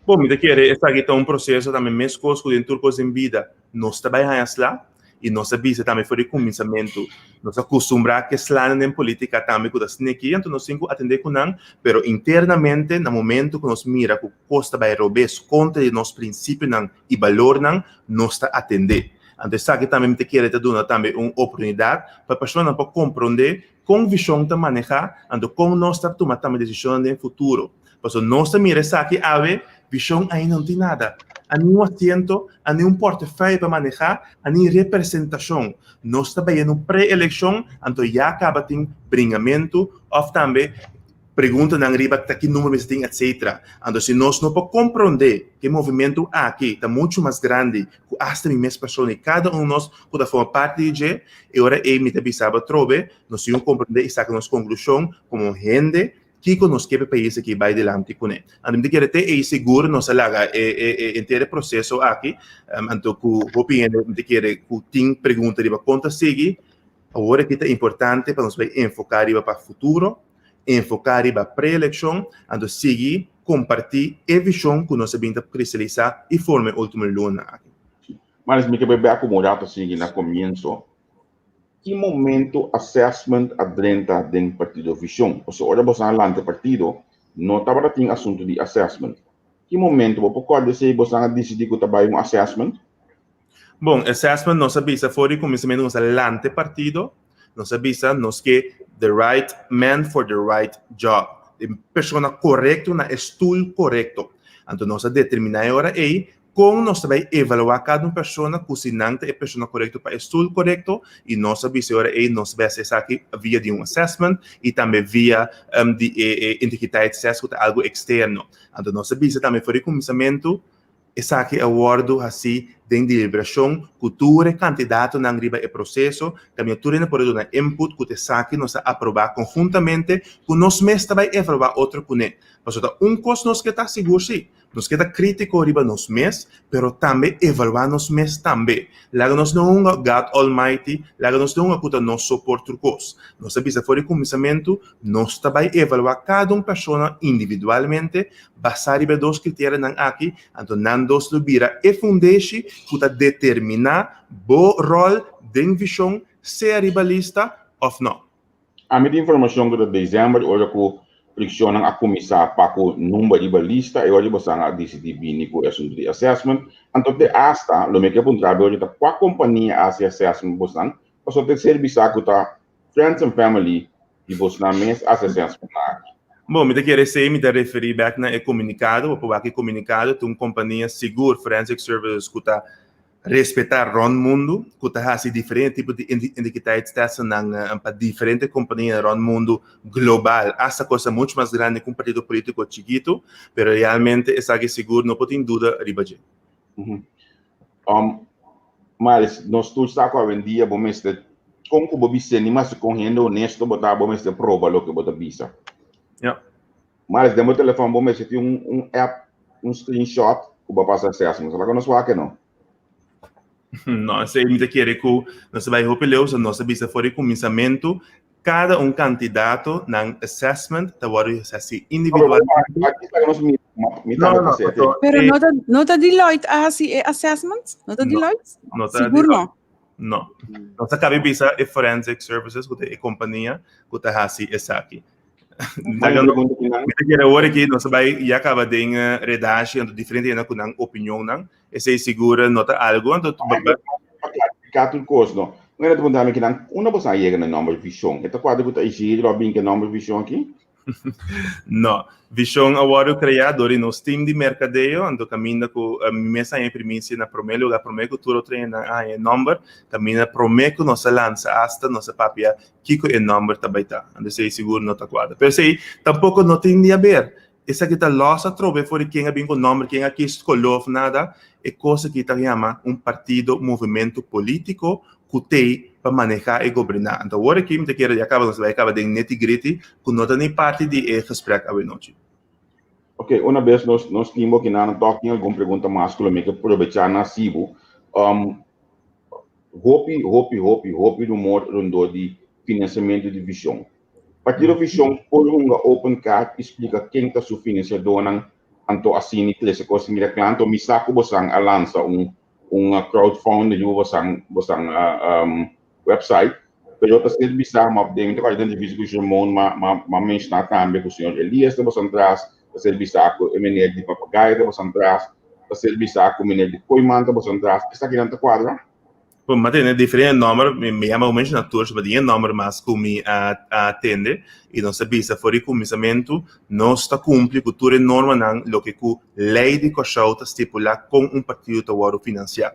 Bon, mi ta kere esaki ta un proseso tambe meskos ku den tur kos den bida nos ta bai haña sla i nos a bisa tambe for di kuminsamentu nos a kustumbrá ku e slanan den polítika tambe ku ta sniki anto nos tin ku atendé ku nan pero internamente na momento ku nos mira ku kos ta bai robes kontra di nos prinsipionan i balornan nos ta atendé. Anto esaki tambe mi ta kere ta duna tambe un oportunidat pa e personanan por komprondé kon vishon ta manehá, anto kon nos ta tuma tambe desishonnan den futuro. Pasobra nos ta mira esaki awe, vishon ainda no tin nada, a ni un asiento, a ni un portefeuille pa manehá, a ni representashon. Nos ta bayendo un pre-elekshon, anto ya kaba tin bringamentu òf tambe Preguntanan riba ta ki number mester tin etc. Anto si nos no por comprende cu e movimento aki ta mucho mas grandi cu hasta mi mes persona y cada un nos cu ta forma parti di dje, e ora ey mi ta bisa bo atrobe, nos tin cu comprende y saca nos conclusion como hende kico nos ke pa e pais aki bay dilanti cune. Anto mi ta kere te ey sigur nos a laga e e henter e proceso aki, anto cu hopi hende mi ta kere cu tin pregunta riba con ta sigui, awor aki ta importante pa nos bay enfoca riba pa futuro. Enfoká riba pre-elekshon, anto sigui kompartí e vishon ku nos a bin ta kristalisá i forma e último lunanan aki. Maris, mi ke bai bek ku un rato sigui na komienso. Ki momento assessment a drenta den Partido Vishon? Pasobra ora boso a lanta e partido, no tabata tin asuntu di assessment. Ki momento bo por kòrda esei boso a disidí ku ta bai un assessment? Bon, assessment nos a bisa for di kuminsamentu nos a lanta e partido. Nos a bisa nos ke the right man for the right job. E persona korekto na e stul korekto. Anto nos a determiná e ora ei kon nos ta bai evaluá kada un persona ku si nan ta e persona korekto pa e stul korekto i nos a bisa e ora ei nos ta bai hasi esaki via di un assessment i tambe via di e integriteitstest ku ta algu eksterno. Anto nos a bisa tambe for di kuminsamentu Esaki a wòrdu hasí den deliberashon ku tur e kandidatonan riba e proseso, kaminda tur hende por a duna input ku ta esaki nos a aprobá konhuntamente ku nos mes ta bai evaluá otro kuné. Pasobra ta un kos nos ke ta sigur sí, nos ke ta krítiko riba nos mes, pero tambe evaluá nos mes tambe. Laga nos no hunga God Almighty, laga nos no hunga ku ta nos so por tur kos. Nos a bisa for di kuminsamentu, nos ta bai evaluá kada un persona individualmente Basá riba e dos kriterianan aki, anto nan dos lo bira e fundeshi ku ta determiná bo ròl den vishon, sea riba lista òf nò. Ami tin informashon ku ta desèmber ora ku frikshonnan a kuminsá pa ku number riba lista e ora di bosan a disidí bini ku e asuntu di assessment. Anto te asta lo mi ke puntra bo ora ta kua kompania a hasi assessment bosan pasobra te ser bisá ku ta friends and family di bosnan mes a hasi assessment aki. Bon, mi ta kere esei, mi ta referí bèk na e komunikado. Bo por wak e komunikado, ta un kompania sigur, Forensic Services, ku ta. respetá rònt mundu, ku ta hasi diferente tipo di identiteitstestennan pa diferente kompania rònt mundu global, asta kos muchu mas grandi ku un partido polítiko chikitu, pero realmente esaki sigur no por tin duda riba dje. Miles, nos tur sa ku awendia bo mester, kon ku bo bis'é, ni maske kon hende honesto bo ta, bo mester proba loke bo ta bisa. Ja. Miles, den bo telefòn bo mester tin un un app, un screenshot ku bo a pasa assessment. Sa laga nos wak no? No, esei mi ta kere ku nos ta bai hopi leu, so nos a bisa for di kuminsamentu kada un kandidato nan assessment ta wòrdu hasi individualmente. No, no, no. Pero no ta, no ta Deloitte a hasi e assessment? No ta Deloitte? No ta Sigur no? No. Nos a kabi bisa e Forensic Services, ku ta e kompania ku ta hasi esaki. Mi ta kere awor aki nos a bai ya kaba den redactie anto diferente hende ku nan opinionnan. Esei sigur no ta algo anto Pa klarifiká tur kos no. Un hende ta puntra mi kinan unda boso a yega na e nòmber Vishon? E ta kuadra ku ta Isidro a bin ku e nòmber Vishon aki? No. Vishon a wòrdu kreá dor di nos tim di merkadeo, anto kaminda ku mi mes a haña e primisia na promé lugá, promé ku tur otro hendenan a haña e nòmber, kaminda promé ku nos a lansa asta nos a papia kiko e nòmber ta bai ta. Anto esei sigur no ta kuadra. Pero esei tampoko no tin di haber. Esaki ta lòs atrobe for di ken a bin ku nòmber, ken a kis koló òf nada. E kos aki ta yama un partido, movementu polítiko ku t'ei pa manehá i goberná. Anto awor aki mi ta kere ya kaba nos ta bai kaba den nitty gritty ku no ta ni parti di e gesprek awenochi. Ok, una bes nos nos tin bo kinan tòg tin algun pregunta mas ku lo mi ke probechá na hasi bo. Hopi, hopi, hopi, hopi rumor rondó di finansiamentu di Vishon. Partido Vishon por hunga open kaart i splika ken ta su finansiadónan, anto asina i trese kos mira kla. Anto mi sa ku bosan a lansa un un crowdfunding riba bosan bosan website, pero ta ser bisa ma den mi ta kòrda den entrevista ku Jermon ma ma ma menshoná tambe ku señor Elias ta bosan tras, ta ser bisa ku e meneer di Papagayo ta bosan tras, ta ser bisa ku meneer di Kooiman ta bosan tras. Esakinan ta kuadra? Bon, mi a tende diferente nòmber, mi yama un menshoná tur, ma tin e nòmber mas ku mi a tende i nos a bisa for di kuminsamentu nos ta kumpli ku tur e normanan loke ku lei di Kòrsou ta stipulá kon un partido ta wòrdu finansiá.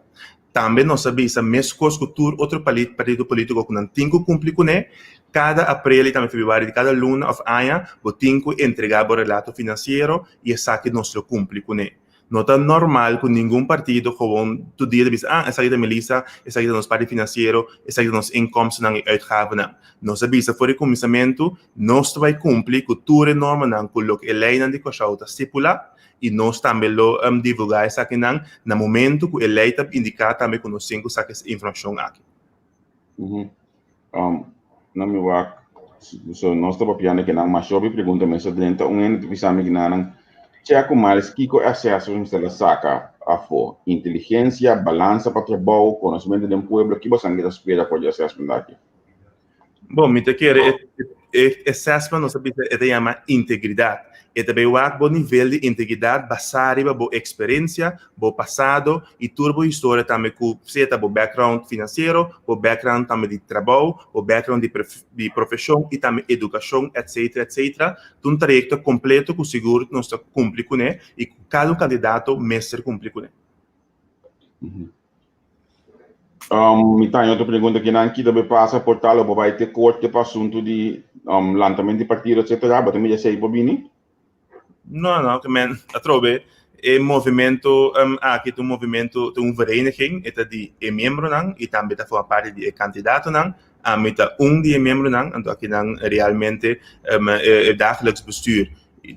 Tambe nos a bisa meskos ku tur otro partido polítiko ku nan tin ku kumpli kuné, kada aprel i tambe febrüari di kada luna òf aña bo tin ku entregá bo relato finansiero i esaki nos lo kumpli kuné. No ta normal ku ningun partido gewoon tur dia ta bisa, ah, esaki ta mi lista, esaki ta nos parti finansiero, esaki ta nos inkomstennan i uitgavennan. Nos a bisa for di kuminsamentu, nos ta bai kumpli ku tur e normanan ku loke e leinan di Kòrsou ta stipulá i nos tambe lo divulgá esakinan na momentu ku e lei ta indiká tambe ku nos tin ku saka es informashon aki. Na mi wak, so nos ta papiando kinan mas hopi pregunta mester drenta un hende ta bisa mi kinanan check ku Miles kiko e assessors mester a saka afo, inteligencia, balansa pa trabou, konosementu den pueblo, ki bosan kita spera for di assessment aki? Bon, mi ta kere e assessment nos ta bisa e ta yama integridad. E ta bay wak bo nivel di integridad basá riba bo experiencia, bo pasado y tur bo historia tambe cu sea ta bo background financiero, bo background tambe di trabou, bo background di di profesion y tambe educacion etc etc. Ta un trayecto completo cu sigur nos ta cumpli cune y cu cada un candidato mester cumpli cune. Mi ta otro pregunta kinan kita be pasa por tal o bo bai te korte pa asuntu di lantamento di partido etcetera, bo ta mira esei por bini? No, no, ke men atrobe e movimento aki ta un movimento, ta un vereniging, e ta di e miembronan i tambe ta forma parti di e kandidatonan. Ami ta un di e miembronan, anto akinan realmente e dagelijks bestuur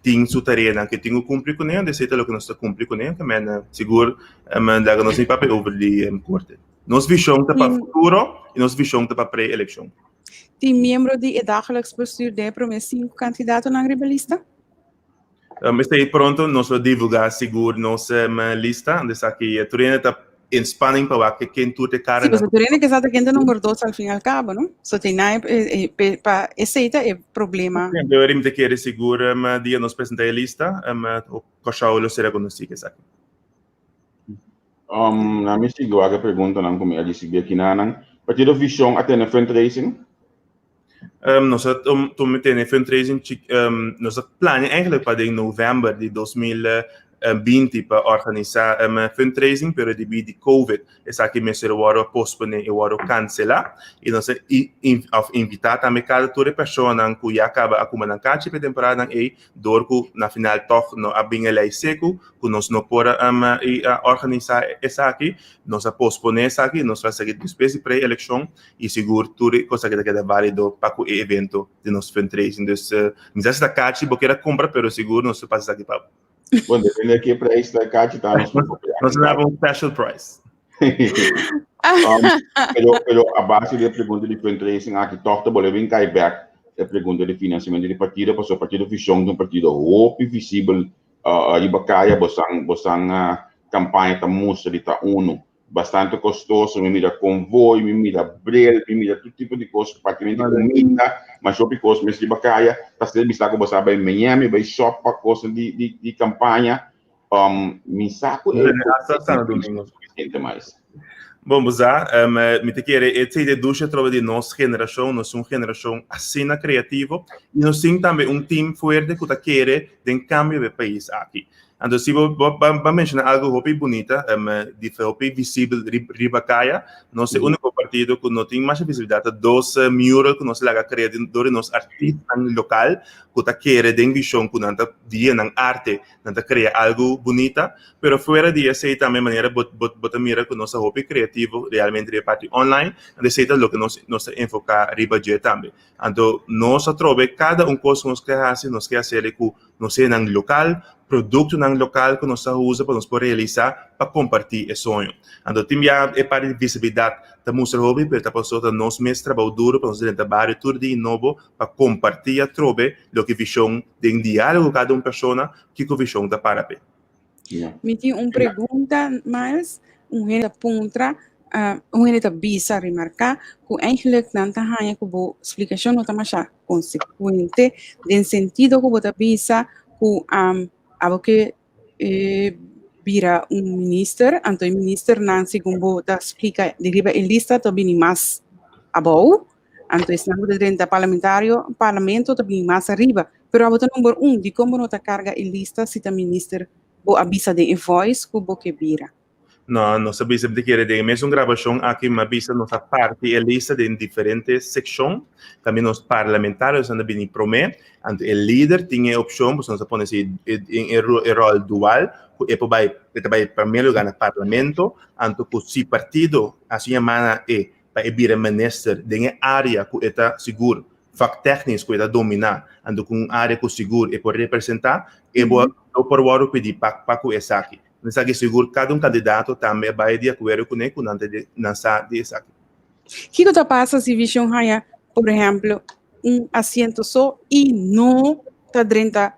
tin su tareanan ke tin ku kumpli kuné, anto esei ta loke nos ta kumpli kuné, ke men sigur laga nos ni papia over di korte. Nos vishon ta pa futuro i nos vishon ta pa pre-elekshon. Tin miembro di e dagelijks bestuur den e promé sinku kandidatonan riba lista? Esei pronto nos lo divulgá sigur nos lista. Anto esaki tur hende ta in spanning pa wak ken tur te kara. Sí, pasobra tur hende ke sa ta ken ta number dos al fin al kabo, no? So tin na pa esei ta e problema. Sí, anto mi ta kere sigur dia nos presentá e lista, Kòrsou lo ser konosí ku esaki. Na mi sigui wak e preguntanan ku mi a risibí akinanan. Partido Vishon a tene fundraising? Nos a tuma tene fundraising, nos a plania eigenlijk pa den november di dos mil. 20 pa organisá fundraising, pero debí di Covid esaki mester wòrdu posponé i wòrdu kanselá. I nos a òf invitá tambe kada tur e personanan ku ya kaba a kumpra nan kachi pa e temporadanan ei, dor ku na final tòg no a bin e lei seku ku nos no por a organisá esaki, nos a posponé esaki i nos lo a sigui despues di pre-elekshon i sigur tur e kos aki ta keda válido pa ku e evento di nos fundraising. Dus mi sa si ta kachi bo kier a kumpra pero sigur nos ta pasa esaki pa bo. Bon, depende di ke prijs ta kachi ta nos por kumpra. Nos ta daba un special price. Pero, pero a base di e pregunta di fundraising aki tòg ta bolbe bin kai bèk e pregunta di finansiamentu di partido pasobra Partido Vision ta un partido hopi visibel riba kaya bosan bosan kampaña ta mustra di ta unu bastante kostoso mi mira konvoi mi mira bril mi mira tur tipo di kos praktikamente kuminda masha hopi kos mes riba kaya ta ser bisa ku boso a bai Miami bai shop pa kosnan di di di kampaña mi sa ku e suficiente mais. Bon, bo sa, mi ta kere e esei ta e dusha atrobe di nos generashon, nos un generashon asina kreativo i nos tin tambe un team fuerte ku ta kere den kambio di e pais aki. Anto si bo bo a menshoná algu hopi bunita, di hopi visibel riba kaya, nos e úniko partido ku no tin masha visibilidat ta dos mural ku nos laga krea dor di nos artistanan lokal ku ta kere den vishon ku nan ta dia nan arte nan ta krea algu bunita, pero fuera di esei tambe manera bo bo bo ta mira ku nos ta hopi kreativo realmente riba e parti online, anto esei ta loke nos nos ta enfoká riba dje tambe. Anto nos a trobe kada un kos ku nos ke hasi, nos ke hasiel ku nos hendenan lokal, produktonan lokal ku nos ta usa pa nos por realisá pa kompartí e soño. Anto tin bia e parti di visibilidat ta mustra hopi, pero ta pasobra ta nos mes trabou duru pa nos drenta bario tur dia nobo pa kompartí atrobe loke vishon den diálogo kada un persona kiko vishon ta para p'e. Mi tin un pregunta, Miles. Un hende ta puntra, un hende ta bisa, remarká, ku eigenlijk nan ta haña ku bo splikashon no ta masha konsekuente den sentido ku bo ta bisa ku abo ke bira un minister, anto e ministernan segun bo ta splika di riba e lista ta bini mas abou. Anto esnan ku ta drenta parlamentario, parlamento ta bini mas ariba. Pero abo ta number un, dikon bo no ta karga e lista si ta minister bo a bisa den e voice ku bo ke bira? No, nos a bisa di kere den e mesun grabashon aki mi a bisa nos a parti e lista den diferente sekshon. Tambe nos parlamentarionan ta bini promé. Anto e lider tin e opshon, pasobra nos a pone si den e ròl dual ku e por bai, e ta bai promé lugá na parlamento, anto ku si partido hasi un yamada na e pa e bira minister den e área ku e ta sigur vaktèknis ku e ta dominá, anto ku un área ku sigur e por representá, e bo lo por wòrdu pidí pa pa ku esaki. Esaki sigur kada un kandidato tambe a bai di akuerdo kuné ku nan ta nan sa di esaki. Kiko ta pasa si Vision haña, por ehèmpel, un asiento so i no ta drenta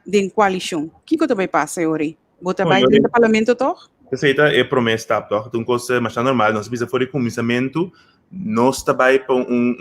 den koalishon? Kiko ta bai pasa e ora ei? Bo ta bai drenta parlamento toch? Esei ta e promé stap toch. Ta un kos masha normal. Nos a bisa for di kuminsamentu nos ta bai pa un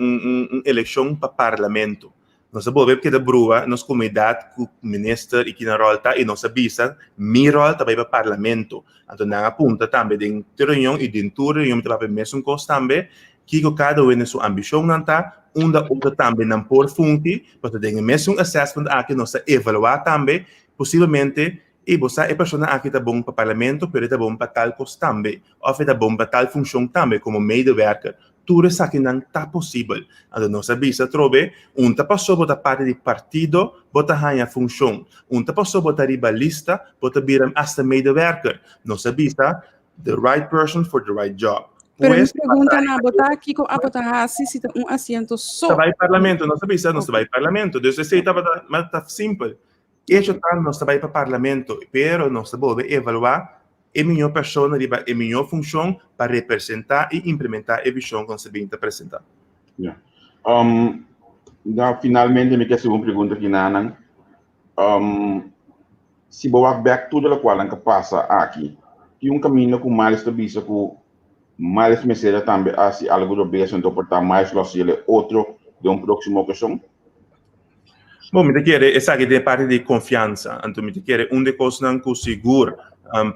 un elekshon pa parlamento. Nos a bolbe keda brua nos komunidat ku minister i kina ròl ta i nos a bisa mi ròl ta bai pa parlamento. Anto nan a punta tambe den tur reunion i den tur reunion mi ta papia mesun kos tambe kiko kada wende su ambishonnan ta, unda otro tambe nan por fungi, pasobra den e mesun assessment aki nos ta evaluá tambe Posiblemente, ey bo sa e persona aki ta bon pa parlamento pero e ta bon pa tal kos tambe òf e ta bon pa tal funshon tambe komo medewerker. Tur esakinan ta posibel. Anto nos a bisa atrobe, un ta paso bo ta parti di partido bo ta haña funshon. Un ta paso bo ta riba lista bo ta bira hasta medewerker. Nos a bisa the right person for the right job. Pero mi pregunta na bo ta kiko abo ta hasi si ta un asiento so? Ta bai parlamento, nos a bisa nos ta bai parlamento. Dus esei tabata ta simpel. Hecho ta nos ta bai pa parlamento, pero nos ta bolbe evaluá e mihó persona riba e mihó funshon pa representá i implementá e vishon ku nos ta bin ta presentá. Ya. Um, na finalmente mi ke hasi un pregunta aki nanan. Um, si bo wak bek tur lokual nan ka pasa aki, tin un kaminda ku Miles ta bisa ku Miles mester a tambe hasi algu robes anto por ta Miles lo hasi el e otro den un próksimo okashon? Bon, mi ta kere esaki den parti di konfiansa. Anto mi ta kere un di e kosnan ku sigur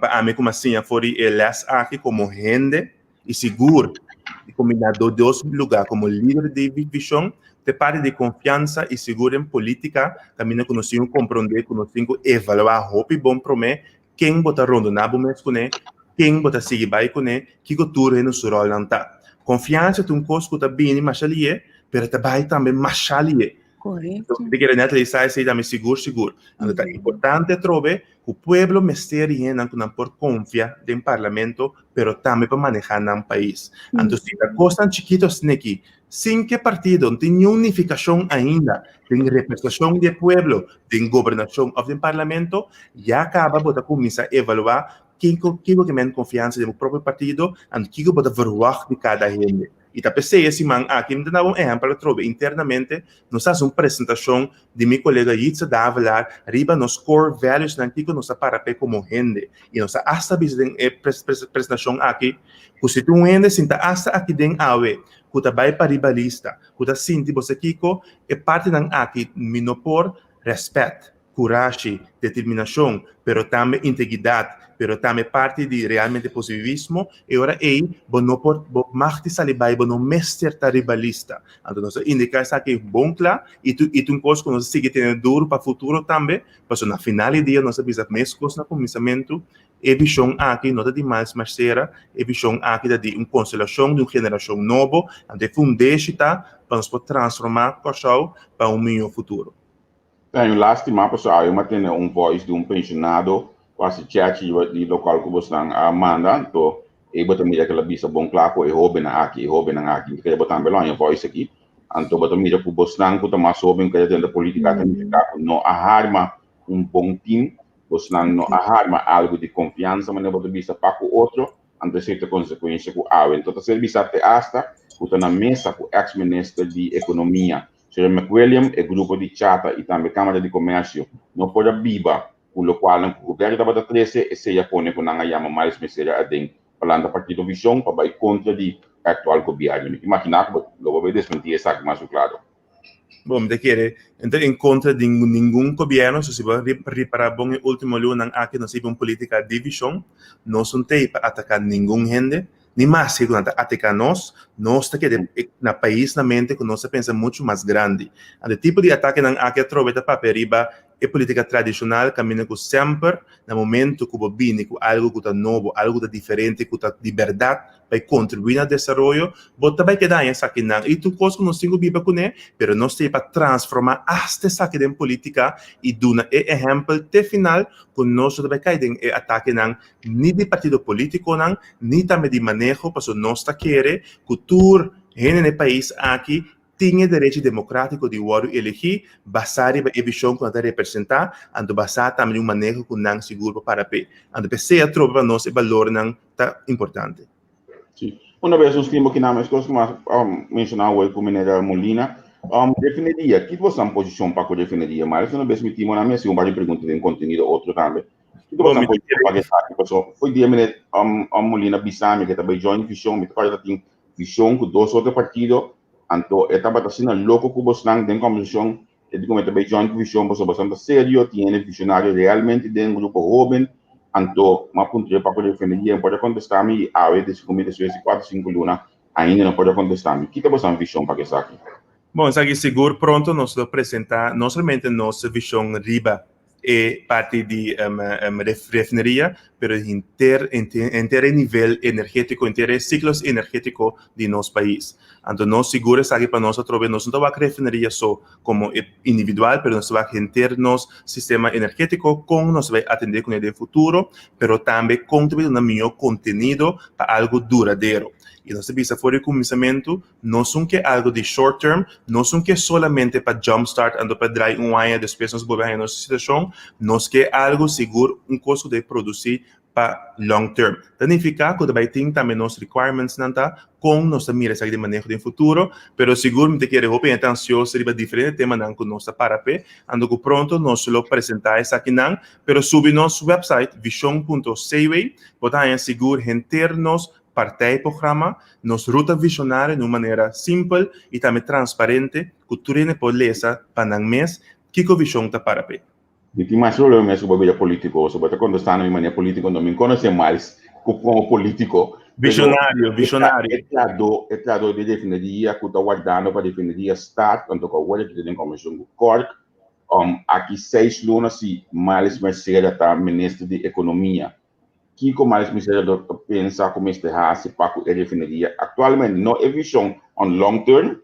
pa ami ku mi a siña for di e lès aki komo hende i sigur di kombiná do dos lugá komo lider di vishon ta e parti di konfiansa i sigur den polítika kaminda ku nos tin ku komprondé ku nos tin ku evaluá hopi bon promé. Ken bo ta rondoná bo mes kuné, ken bo ta sigui bai kuné, kiko tur hende su ròlnan ta. Konfiansa ta un kos ku ta bini masha lié, pero ta bai tambe masha lié. Korekto. Mi ta kere Natalie sa esei tambe sigur sigur. Anto ta importante atrobe ku pueblo mester di hendenan ku nan por konfia den parlamento, pero tambe pa manehá nan pais. Anto si ta kosnan chikito asina aki, sin ke partido no tin niun nifikashon ainda den representashon di e pueblo den gobernashon òf den parlamento, ya kaba bo ta kuminsá evaluá kiko kiko ke men konfiansa den bo propio partido, anto kiko bo ta verwagt di kada hende. I ta p'esei e siman aki mi ta daba un ehèmpel atrobe internamente nos a hasi un presentashon di mi kolega Yitza Davelaar riba nos core valuesnan kiko nos ta para p'e komo hende. I nos a asta bisa den e presentashon aki ku si tin un hende sinta asta aki den awe ku ta bai pa riba lista ku ta sinti bo sa kiko e partinan aki mi no por rèspèt, kurashi, determinashon, pero tambe integridat, pero tambe parti di realmente positivismo, e ora ei bo no por, bo mag di sali bai, bo no mester ta riba lista. Anto nos a indiká esaki bon kla i tu i ta un kos ku nos a sigui tene duru pa futuro tambe, pasobra na final di dia nos a bisa meskos na kuminsamentu, e vishon aki no ta di Miles Mercera, e vishon aki ta di un konstelashon di un generashon nobo, anto e fundeshi ta pa nos por transformá Kòrsou pa un mihó futuro. Ta un lástima pasobra awe mi a tene un voice di un pensionado ku a hasi chèchi riba di lokal ku bosnan a manda, anto ei bo ta mira ku el a bisa bon kla ku e hóbennan aki, e hóbennan aki, mi ta kere bo tambe lo haña voice aki, anto bo ta mira ku bosnan ku ta mas hóben ku a drenta polítika ta nifiká ku no a harma un bon team, bosnan no a harma algu di konfiansa manera bo ta bisa pa ku otro, anto esei ta konsekuensia ku awe. Anto ta ser bisa te asta ku ta na mesa ku eks minister di ekonomia Señor McWilliam, e grupo di Chata i tambe Kámara di Komersio no por a biba ku lokualnan ku gobièrnu tabata trese, esei a pone ku nan a yama Miles Mesera aden pa lanta Partido Vishon pa bai kontra di e aktual gobièrnu. Mi ta imaginá ku bo lo bo bai desmentí esaki mas ku klaro. Bon, mi ta kere N ta en kontra di ningun gobièrnu, so si bo ripará bon e último lunanan aki nos hiba un polítika di vishon, nos no ta ei pa ataká ningun hende, Ni maske ku nan ta ateka nos, nos ta keda na pais na mente ku nos ta pensa muchu mas grandi. Anto e tipo di atakenan aki atrobe ta papia riba e politika tradishonal kaminda ku semper na momento ku bo bini ku algu ku ta nobo, algu ku ta diferente, ku ta di bèrdat bai kontribuí na desaroyo, bo ta bai keda haña esakinan. I tur kos ku nos tin ku biba kuné, pero nos ta e pa transformá asta esaki den politika i duna e ehèmpel te final ku nos no ta bai kai den e atakenan ni di partido politiconan, ni tambe di maneho, pasobra nos ta kere cu tur hende na e pais aki tin e derecho democratico di wordo elegi basa riba e vision cu nan ta representa, anto basa tambe di un maneho cu nan sigur por para p'e. Anto p'esey atrobe pa nos e balornan ta importante. Sí. Una vez nos timbo kina mes cos mas um, menciona hoy cu meneer Molina. Um, refineria, ki vos dan posicion pa cu refineria? Maar una vez mi timo na mi hasi un par di pregunta den contenido otro tambe. Ki vos dan posicion pa esaki? Paso, foi dia meneer um, um, Molina bisami que ta bay join vision, mi ta kòrda ta tin vision cu dos otro partido, anto e tabata asina loco cu bosnan den conversacion, E di ku mi ta bai join ku vision pasobra boso ta serio, tin hende visionario realmente den grupo hoben, anto mi a puntra pa ku refineria no por a kontesta mi i awe desde ku mi despues di kuater sinku luna ainda no por a kontesta mi. Kita boso vision pa ku esaki? Bon, esaki sigur pronto nos lo presenta no solamente nos vision riba e parti di refineria, pero henter henter e nivel energétiko, henter e siklos energétiko di nos pais. Anto nos sigur esaki pa nos atrobe nos no ta wak refineria so komo e individual, pero nos ta wak henter nos sistema energétiko, kon nos ta bai atendé kuné den futuro, pero tambe kon ta bai duna mihó kontenido pa algu duradero. I nos ta bisa for di kuminsamentu No sun ke algo di short term, no sun ke solamente pa jump start anto pa drai un aña despues nos bolbe haña nos situacion, nos ke algo sigur un cos cu ta produci pa long term. Ta nifica cu ta bay tin tambe nos requirements nan ta con nos ta mira esaki den maneho den futuro, pero sigur mi ta kere hopi hende ta ansioso riba diferente temanan cu nos ta para p'e, anto cu pronto nos lo presenta esakinan, pero subi nos website vision punto cw bo ta haña sigur henter nos partijprogramma, nos ruta visionario na un manera simpel y tambe transparente cu tur hende por lesa pa nan mes kico vision ta para p'e. Mi tin mas problema mes cu bo bira politico, so bo ta contesta na mi manera politico, no mi conoce Miles como politico. Visionario, visionario. E trahador, e trahador di refineria cu ta wardando pa refineria start, anto cu awor e kita den comision cu Cork. Um, aki seis luna si Miles Mercera ta minister di Ekonomia. Kiko Miles Mercera lo ta pensa ku mester hasi pa ku e refineria aktualmente? No e vishon on long term,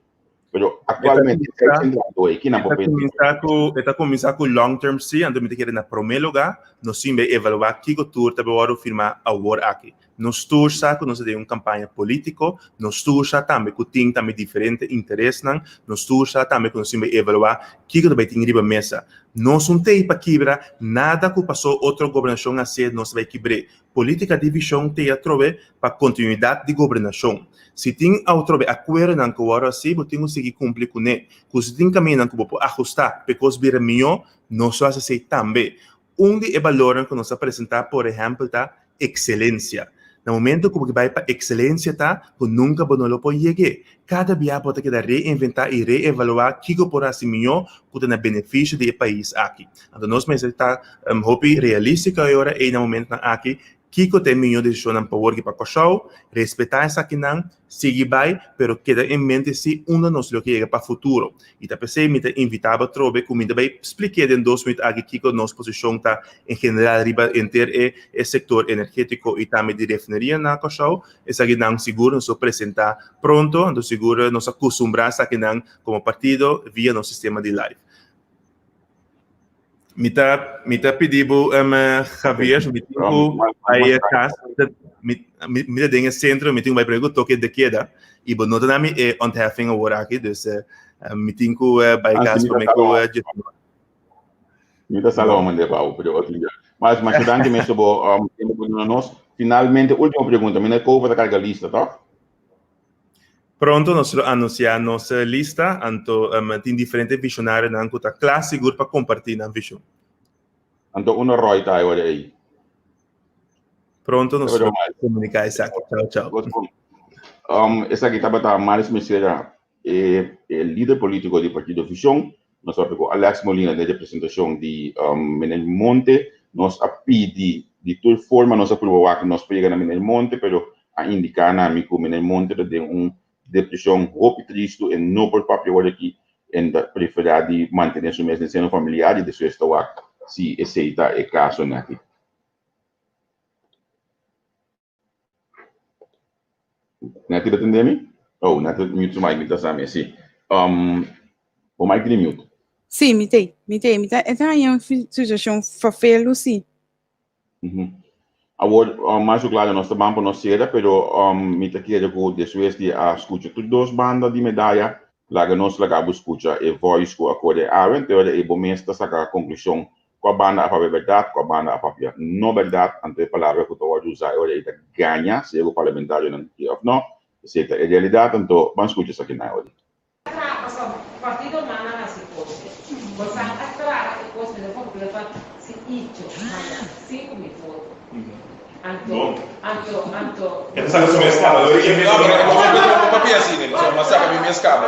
pero aktualmente seis entrando ei, kinan por pensa? E ta kuminsá ku long term sí, anto mi ta kere na promé lugá nos tin bai evaluá kiko tur ta bai wòrdu firmá awor aki. Nos tur sa ku nos ta den un kampaña polítiko, nos tur sa tambe ku tin tambe diferente interesnan, nos tur sa tambe ku nos tin bai evaluá kiko ta bai tin riba mesa. Nos un t'ei pa kibra nada ku pasó otro gobernashon a hasié nos ta bai kibr'é. Polítika di vishon t'ei atrobe pa kontinuidat di gobernashon. Si tin atrobe akuerdonan ku wòrdu hasí bo tin ku sigui kumpli kuné. Ku si tin kamindanan ku bo por ahustá p'e kos bira mihó, nos lo hasi esei tambe. Un di e balornan ku nos a presentá, por ehèmpel, ta ekselensia. Na momento ku bo ke bai pa ekselensia ta ku nunka bo no lo por yeg'é. Kada bia bo ta keda reinventá i reevaluá kiko por hasi mihó ku ta na benefisio di e pais aki. Anto nos mester ta hopi realístiko e ora ei na momentonan aki kiko ta e mihó desishonnan pa wor ki pa Kòrsou, respetá esakinan, Sigui bai, pero keda en mente si unda nos lo ke yega pa futuro. I ta p'esei mi ta invitá bo atrobe ku mi ta bai spliké den dos minüt aki kiko nos posishon ta en general riba henter e e sektor energétiko i tambe di refineria na Kòrsou. Esakinan sigur nos lo presentá pronto, anto sigur nos a kustumbrá esakinan komo partido via nos sistema di live. Mi ta, mi ta pidi bo, um, Javier, mi tin ku bai kas, mi, mi, mi ta den e sentro, mi tin ku bai promé ku toke de keda, i bo no ta na mi e ontheffing awor aki, dus uh, mi tin ku uh, bai Ah, kas si, mi ta promé ku sala. uh, Mi ta sala om de bouw, pero otro dia. Maar maar dank je mensen bo tempo bo duna nos. Finalmente, última pregunta. Meneer Kover ta carga lista, toch? Pronto nos lo anuncia nos lista, anto tin diferente visionarionan cu ta cla sigur pa comparti nan vision. Anto uno Roy ta ahora ey. Pronto nos lo comunica esaki. Chao, chao. Esaki tabata Maris Mercera, e lider politico di Partido Vision. Nos papia cu Alex Molina den representacion di Meneer Monte. Nos a pidi di tur forma, nos a prueba wak nos por yega na Meneer Monte, pero a indica na mi cu Meneer Monte ta den un depresion hopi tristo, e no por papia awor aki, en ta prefera di mantene su mes den seno familiar y despues ta wak si esey ta e caso aki. Nati ta tende mi? Oh, Nati mute su mic, mi ta sa mi, si. Um, bo mic di mute. Sí, mi te, mi te, mi ta, e ta haña un situacion fafelu, sí. Awor, um, mas claro, nos ta ban pa nos cera, pero um, mi ta kere ku despues di a skucha tur dos banda di medaya, laga nos laga bo skucha e voice ku a kore awe, anto ora ei bo mes ta saka konklushon Kua banda a papia bèrdat, kua banda a papia no bèrdat, anto e palabra ku ta wòrdu usá e ora ei ta gaña, sea ku parlamentarionan ke òf no, esei ta e realidat, anto ban skucha esaki nan e ora ei. Traha pasobra partido nan a hasi kos bosan a traha e kos mester kompleto pa si icho haya 5000 voto anto anto anto. E ta saka su mes kaba. Lo e mes No, pero bo papia asina, mi so, ma saka mi mes kaba.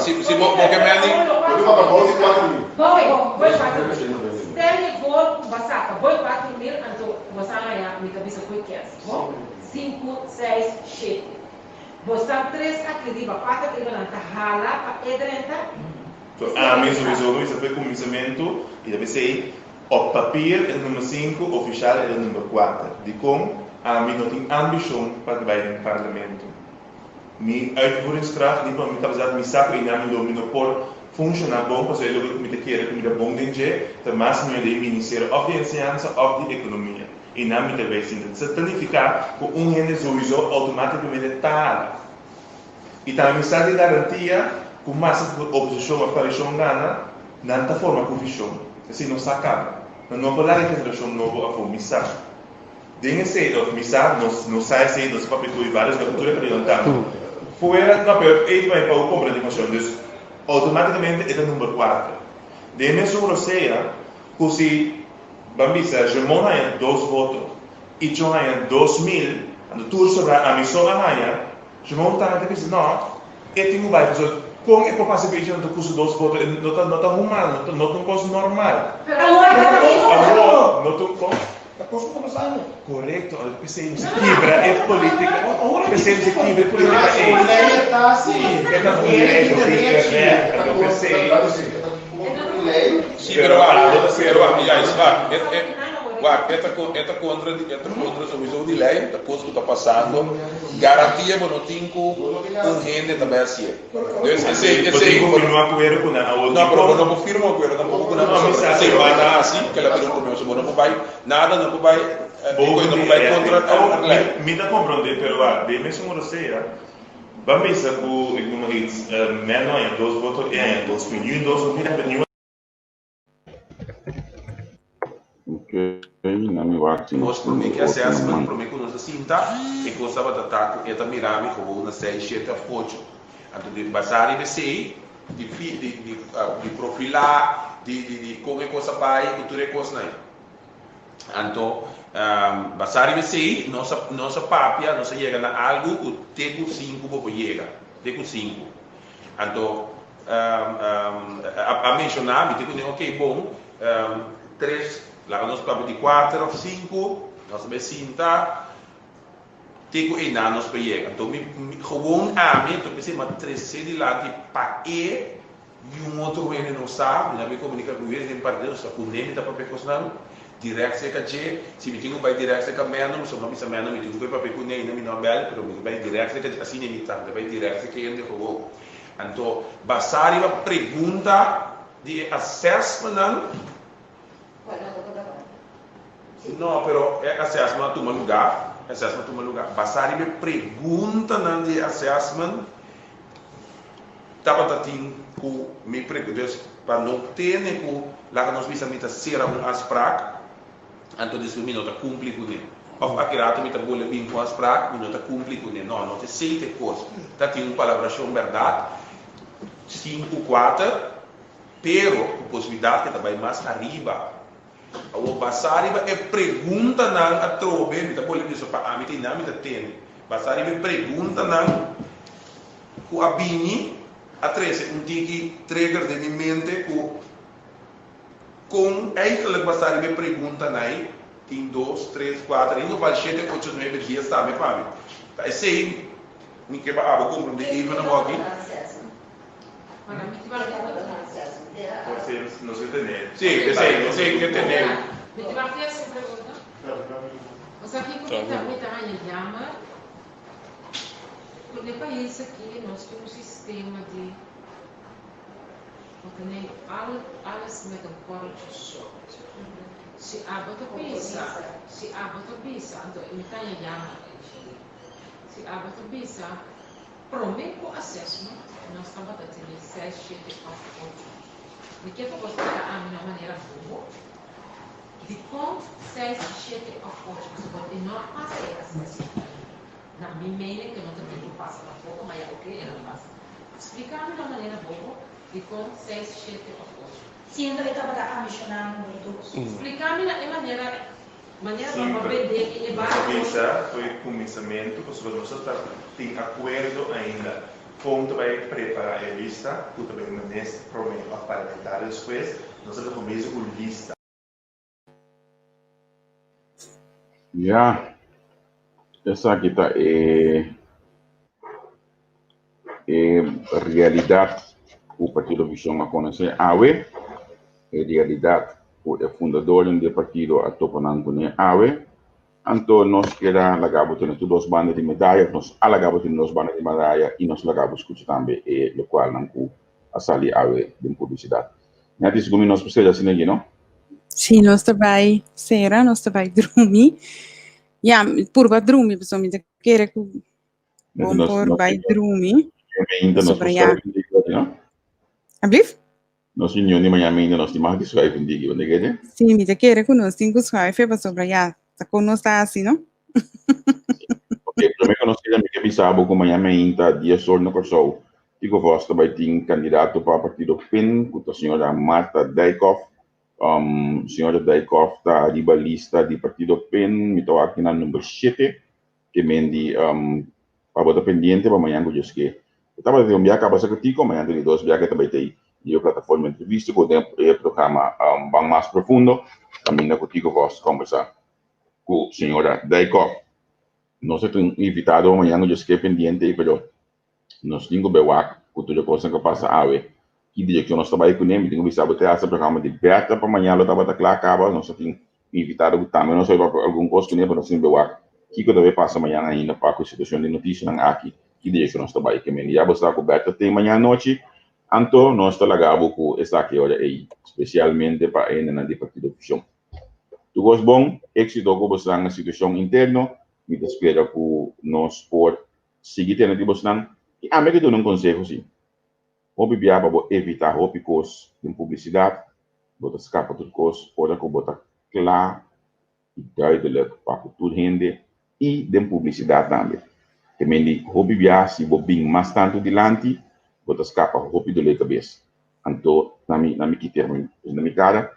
Si si bo bo ke meni. Boy, boy 4000. Stel je voor ku bo saka boy 4000 anto bosan haya mi ta bisa koe kes bo sinku seis shete. Bosan tres aki riba kuater riba nan ta hala pa e drenta. So ami sowieso mi bisa pa e kuminsamentu i ta p'esei op papier e ta number sinku, ofishal e ta number kuater. Dikon ami no tin ambishon pa bai den parlamento? Mi uitvoeringskracht, ni pa mi kapasidat, mi sa ku einan mi lo mi no por funshoná bon pasobra e loke ku mi ta kere ku mi ta bon den dje ta mas mihó den ministerio òf di enseñansa òf di ekonomia. Einan mi ta bai sinta. Esaki ta nifiká ku un hende sowieso outomátikamente ta hala. I tambe mi sa di garantia ku masa ku oposishon òf koalishon gana, nan ta forma ku vishon. Esei no sa kaba. Nan no por laga e generashon nobo afó. Mi sa. Den esei, òf mi sa, nos no sa esei, nos a papia ku e vários na kultura pero nan tambe. Fuera, no, pero ei ta bai pa bo komprende informashon. Dus, outomátikamente e ta number kuater. Den e mesun rosea ku si, ban bisa, Jermon haña dos voto i Chon haña 2000, anto tur sobrá ami so a haña, Shimon tambe ta bisa, No, e tin ku bai, pasobra kon e por pasa ku ta kusa dos boto? E no ta, no ta humano, no ta, no ta un kos normal. Awor, no ta un kos. Ta kos ku ta pasando. Korekto, anto p'esei nos a kibra e politika, p'esei nos a kibra e politika ei. Lei ta así. E ta un lei, e ta un derechi, anto p'esei. lei. Sí, pero wak, pero wak, juist, wak, e, e, wak, e ta, e ta kontra di, e ta kontra sowieso di lei, ta kos ku ta pasando, garantia bo no tin ku un hende ta bai hasié. Dus esei, Bo tin esei, ku bo, firma un akuerdo ku nan awor no, pero bo dikon? no por firma un akuerdo tampoko ku nan No, mi pasobra sa, esei pero banda hasi, kila bira un problema, so bo no por bai, nada no por bai, Bo e kos no hopi por bai di kontra Oh, lei. mi, mi ta komprondé, pero wak, den mesun rosea, Ban bisa ku, ik noem maar iets, Menno haña dos voto, e haña dos, ku niun dos no mira, pero niun. Ok, na mi wak si Nos nos tin promé e ki otro na assessment, man. promé ku nos a sinta, e kos tabata ta ku e ta mira mi gewoon na seis, shete òf ocho. Anto di basá riba esei, di fi, di, di, di profilá, di, di, di kon e kos a bai ku tur e kosnan ei. Anto, basá riba esei, nos a, nos a papia, nos a yega na algu ku te ku sinku bo por yega, te ku sinku. Anto, a, a menshoná, mi te kuné, oké, bon, tres, laga nos papia di kuater òf sinku, nos a bai sinta, te ku einan nos por yega. Anto, mi, mi, gewoon ami, anto p'esei mi a trese dilanti pa e Niun otro hende no sa, mi no a bin komunika ku hende den partido, sa ku ne mi ta papia kosnan dirèkt serka dje, si mi tin ku bai dirèkt serka Mendo, mi soma bisa Mendo mi tin ku bai papia ku ne, ainda mi no a bèl, pero mi ta bai dirèkt serka dje, asina mi ta, mi ta bai dirèkt serka hende gewoon. Anto, basá riba pregunta di e assessmentnan, no, pero e assessment a tuma lugá, e assessment a tuma lugá, basá riba e preguntanan di e assessment, Tabata tin ku mi pregu dus pa no tene ku laga nos bisa mi ta sera un afsprak anto despues mi no ta kumpli kuné òf aki rato mi ta bole bin ku afsprak mi no ta kumpli kuné no no ta esei ta e kos ta tin un palabrashon bèrdat sinku kuater pero ku posibilidat ke ta bai mas ariba awor basá riba e preguntanan atrobe mi ta bole bisa pa ami ta einan mi ta tene basá riba e preguntanan. Ku a bini a trese un tiki trigger den mi mente ku kon eigenlijk basa riba e pregunta nai tin dos, tres, kuater, ainda fal shete, ocho, nuebe, dies tambe pa mi. Ta esei mi ke pa abo komprende even awor aki. Si, esei, esei ke tene. Ku e pais aki nos tin un sistema di bo ta neem alles met een korreltje zout. Si abo ta bisa, si abo ta bisa, anto mi ta haña yama engineer. Si abo ta bisa, prome ku assessment nos tabata tene seis, shete òf ocho. Mi ke pa bo splika ami na un manera bobo dikon seis, shete òf ocho, pasobra e no a pasa e assessment ainda. Na mi mening ke no ta tin ku pasa tampoco, ma ya oke e nan pasa. Splika mi na manera bobo dikon seis, shete of ocho. Siendo e tabata ambishoná numero dos. Splika mi na e manera manera Sí, pa pa pero bende e nos a barco. bisa fo'i kuminsamentu pasobra nos a ta tin akuerdo ainda kon ta bai prepará e lista ku ta bai minister promé òf parlamentario despues. Nos a ta kuminsá ku lista. Ya, esaki ta e e realidat ku Partido Vishon a konosé awe, e realidat ku e fundadornan di e partido a topa nan kuné awe. Anto nos keda laga bo tene tur dos banda di medaya, nos a laga bo tene dos banda di medaya i nos laga bo skucha tambe e lokualnan ku a sali awe den publisidat. Mi a disi ku mi nos por sera asina aki, no? Sí, nos ta bai sera, nos ta bai drumi. Ya, purba drumi, pasobra mi ta kere ku bon Nos, por nos, bai drumi. ainda nos por Pasobra ya. schuif un diki, no? Ablief? Nos reunion di mañana ainda nos tin mag di schuif un diki, bo ta kere? Sí, mi ta kere ku nos tin ku schuif, pasobra ya, ta kon nos ta hasi, no? Ok, promé ku nos keda mi ke bisa bo ku mañana mainta dies or na Kòrsou, Tico Vos ta bai tin kandidato pa partido pin ku ta señora Martha Dijkhoff. Señora Dijkhoff ta riba lista di partido pin, mi ta wak na number shete, ke men di pa bo ta pendiente pa mañana ku Dios ke. E tabata tin un biaha kaba sa ku Tico, mañana tin di dos biaha ke ta bai ta ei di e plataforma entrevista ku den e programa Ban Mas Profundo, kaminda ku Tico Vos kombersa ku señora Dijkhoff. Nos ta tin un invitado mañana ku Dios ke pendiente ei, pero nos tin ku bai wak ku tur e kosnan ku a pasa awe. Ki direkshon nos ta bai kuné? Mi tin ku bisa bo te hasta programa di Bertha pa mañana lo tabata kla kaba. Nos ta tin invitado ku tambe nos a bai papia algun kos kuné, pero nos tin bewak kiko ta bai pasa mañana ainda pa ku situashon di notisianan aki, ki direkshon nos ta bai. Ke men ya bo sa ku Bertha tin mañana anochi, anto nos ta laga bo ku esaki ora ei, spesialmente pa e hendenan di Partido Vishon. Tur kos bon, éksito ku bosnan na situashon interno, mi ta spera ku nos por sigui tene di bosnan i ami ke duna un konseho si. Hopi bia pa bo evitá hopi kos den publisidat, bo ta skapa tur kos ora ku bo ta kla i duidelijk pa ku tur hende i den publisidat tambe. Te mende hopi bia si bo bin mas tantu dilanti, bo ta skapa hopi dolé kabes. Anto na mi na mi ki termin na mi kara.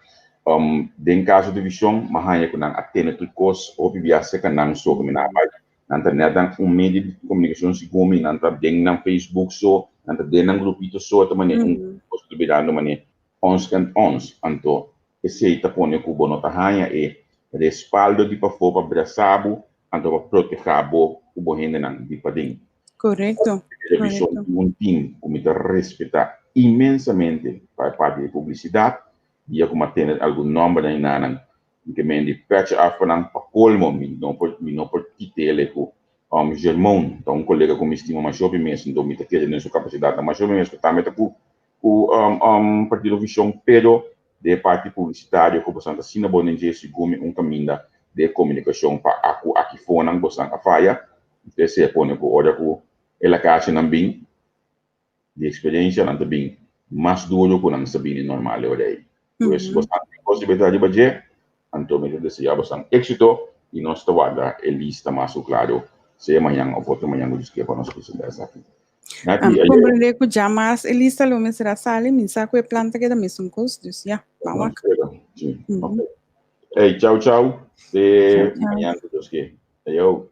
Den kaso di vishon m'a haña ku nan a tene tur kos hopi bia serka nan so ku mi nan a bai. Nan ta net nan un medio di komunikashon segun mi, nan ta den nan Facebook so, nan ta den nan grupito so, ta manera un kos ta birando manera ons kent ons. Anto esei ta pone ku bo no ta haña e respaldo di pafó pa brasa bo, anto pa protehá bo ku bo hendenan di paden. Korekto, Televishon korekto. tin un tim ku mi ta respetá inmensamente pa e parti di publisidat, dia ku mi a tene algun nòmbernan i nanan Mi ke men di pèchi af pa nan pa kolmo mi no por mi no por kit'ele ku um Germon ta un kolega ku mi stima masha hopi mes nto mi ta kere den su kapasidatnan masha hopi mes ku tambe ta ku ku um um Partido Vision pero den e parti publisitario ku bosan ta asina bon den dje segun mi un kaminda den e komunikashon pa a ku aki fonan bosan a faya nto esei a pone ku ora ku e lakachinan bin Di experiencia nan ta bin mas duro cu nan sa bini normal e ora ey. Pues bosan tin cos di beta riba dje, anto mi ta desea bosan exito y nos ta warda e lista mas cu claro sea mañan of otro mañan cu Dios kier pa nos presenta esaki. Nati, Ami ayer. comprende cu dja mas e lista lo mester a sali, mi sa cu e plan ta keda mesun cos, dus ya, ban Nos wak. spera, si. Ok. Ey, chau chau, te Chau, chau. mañan cu Dios kier. Ayo.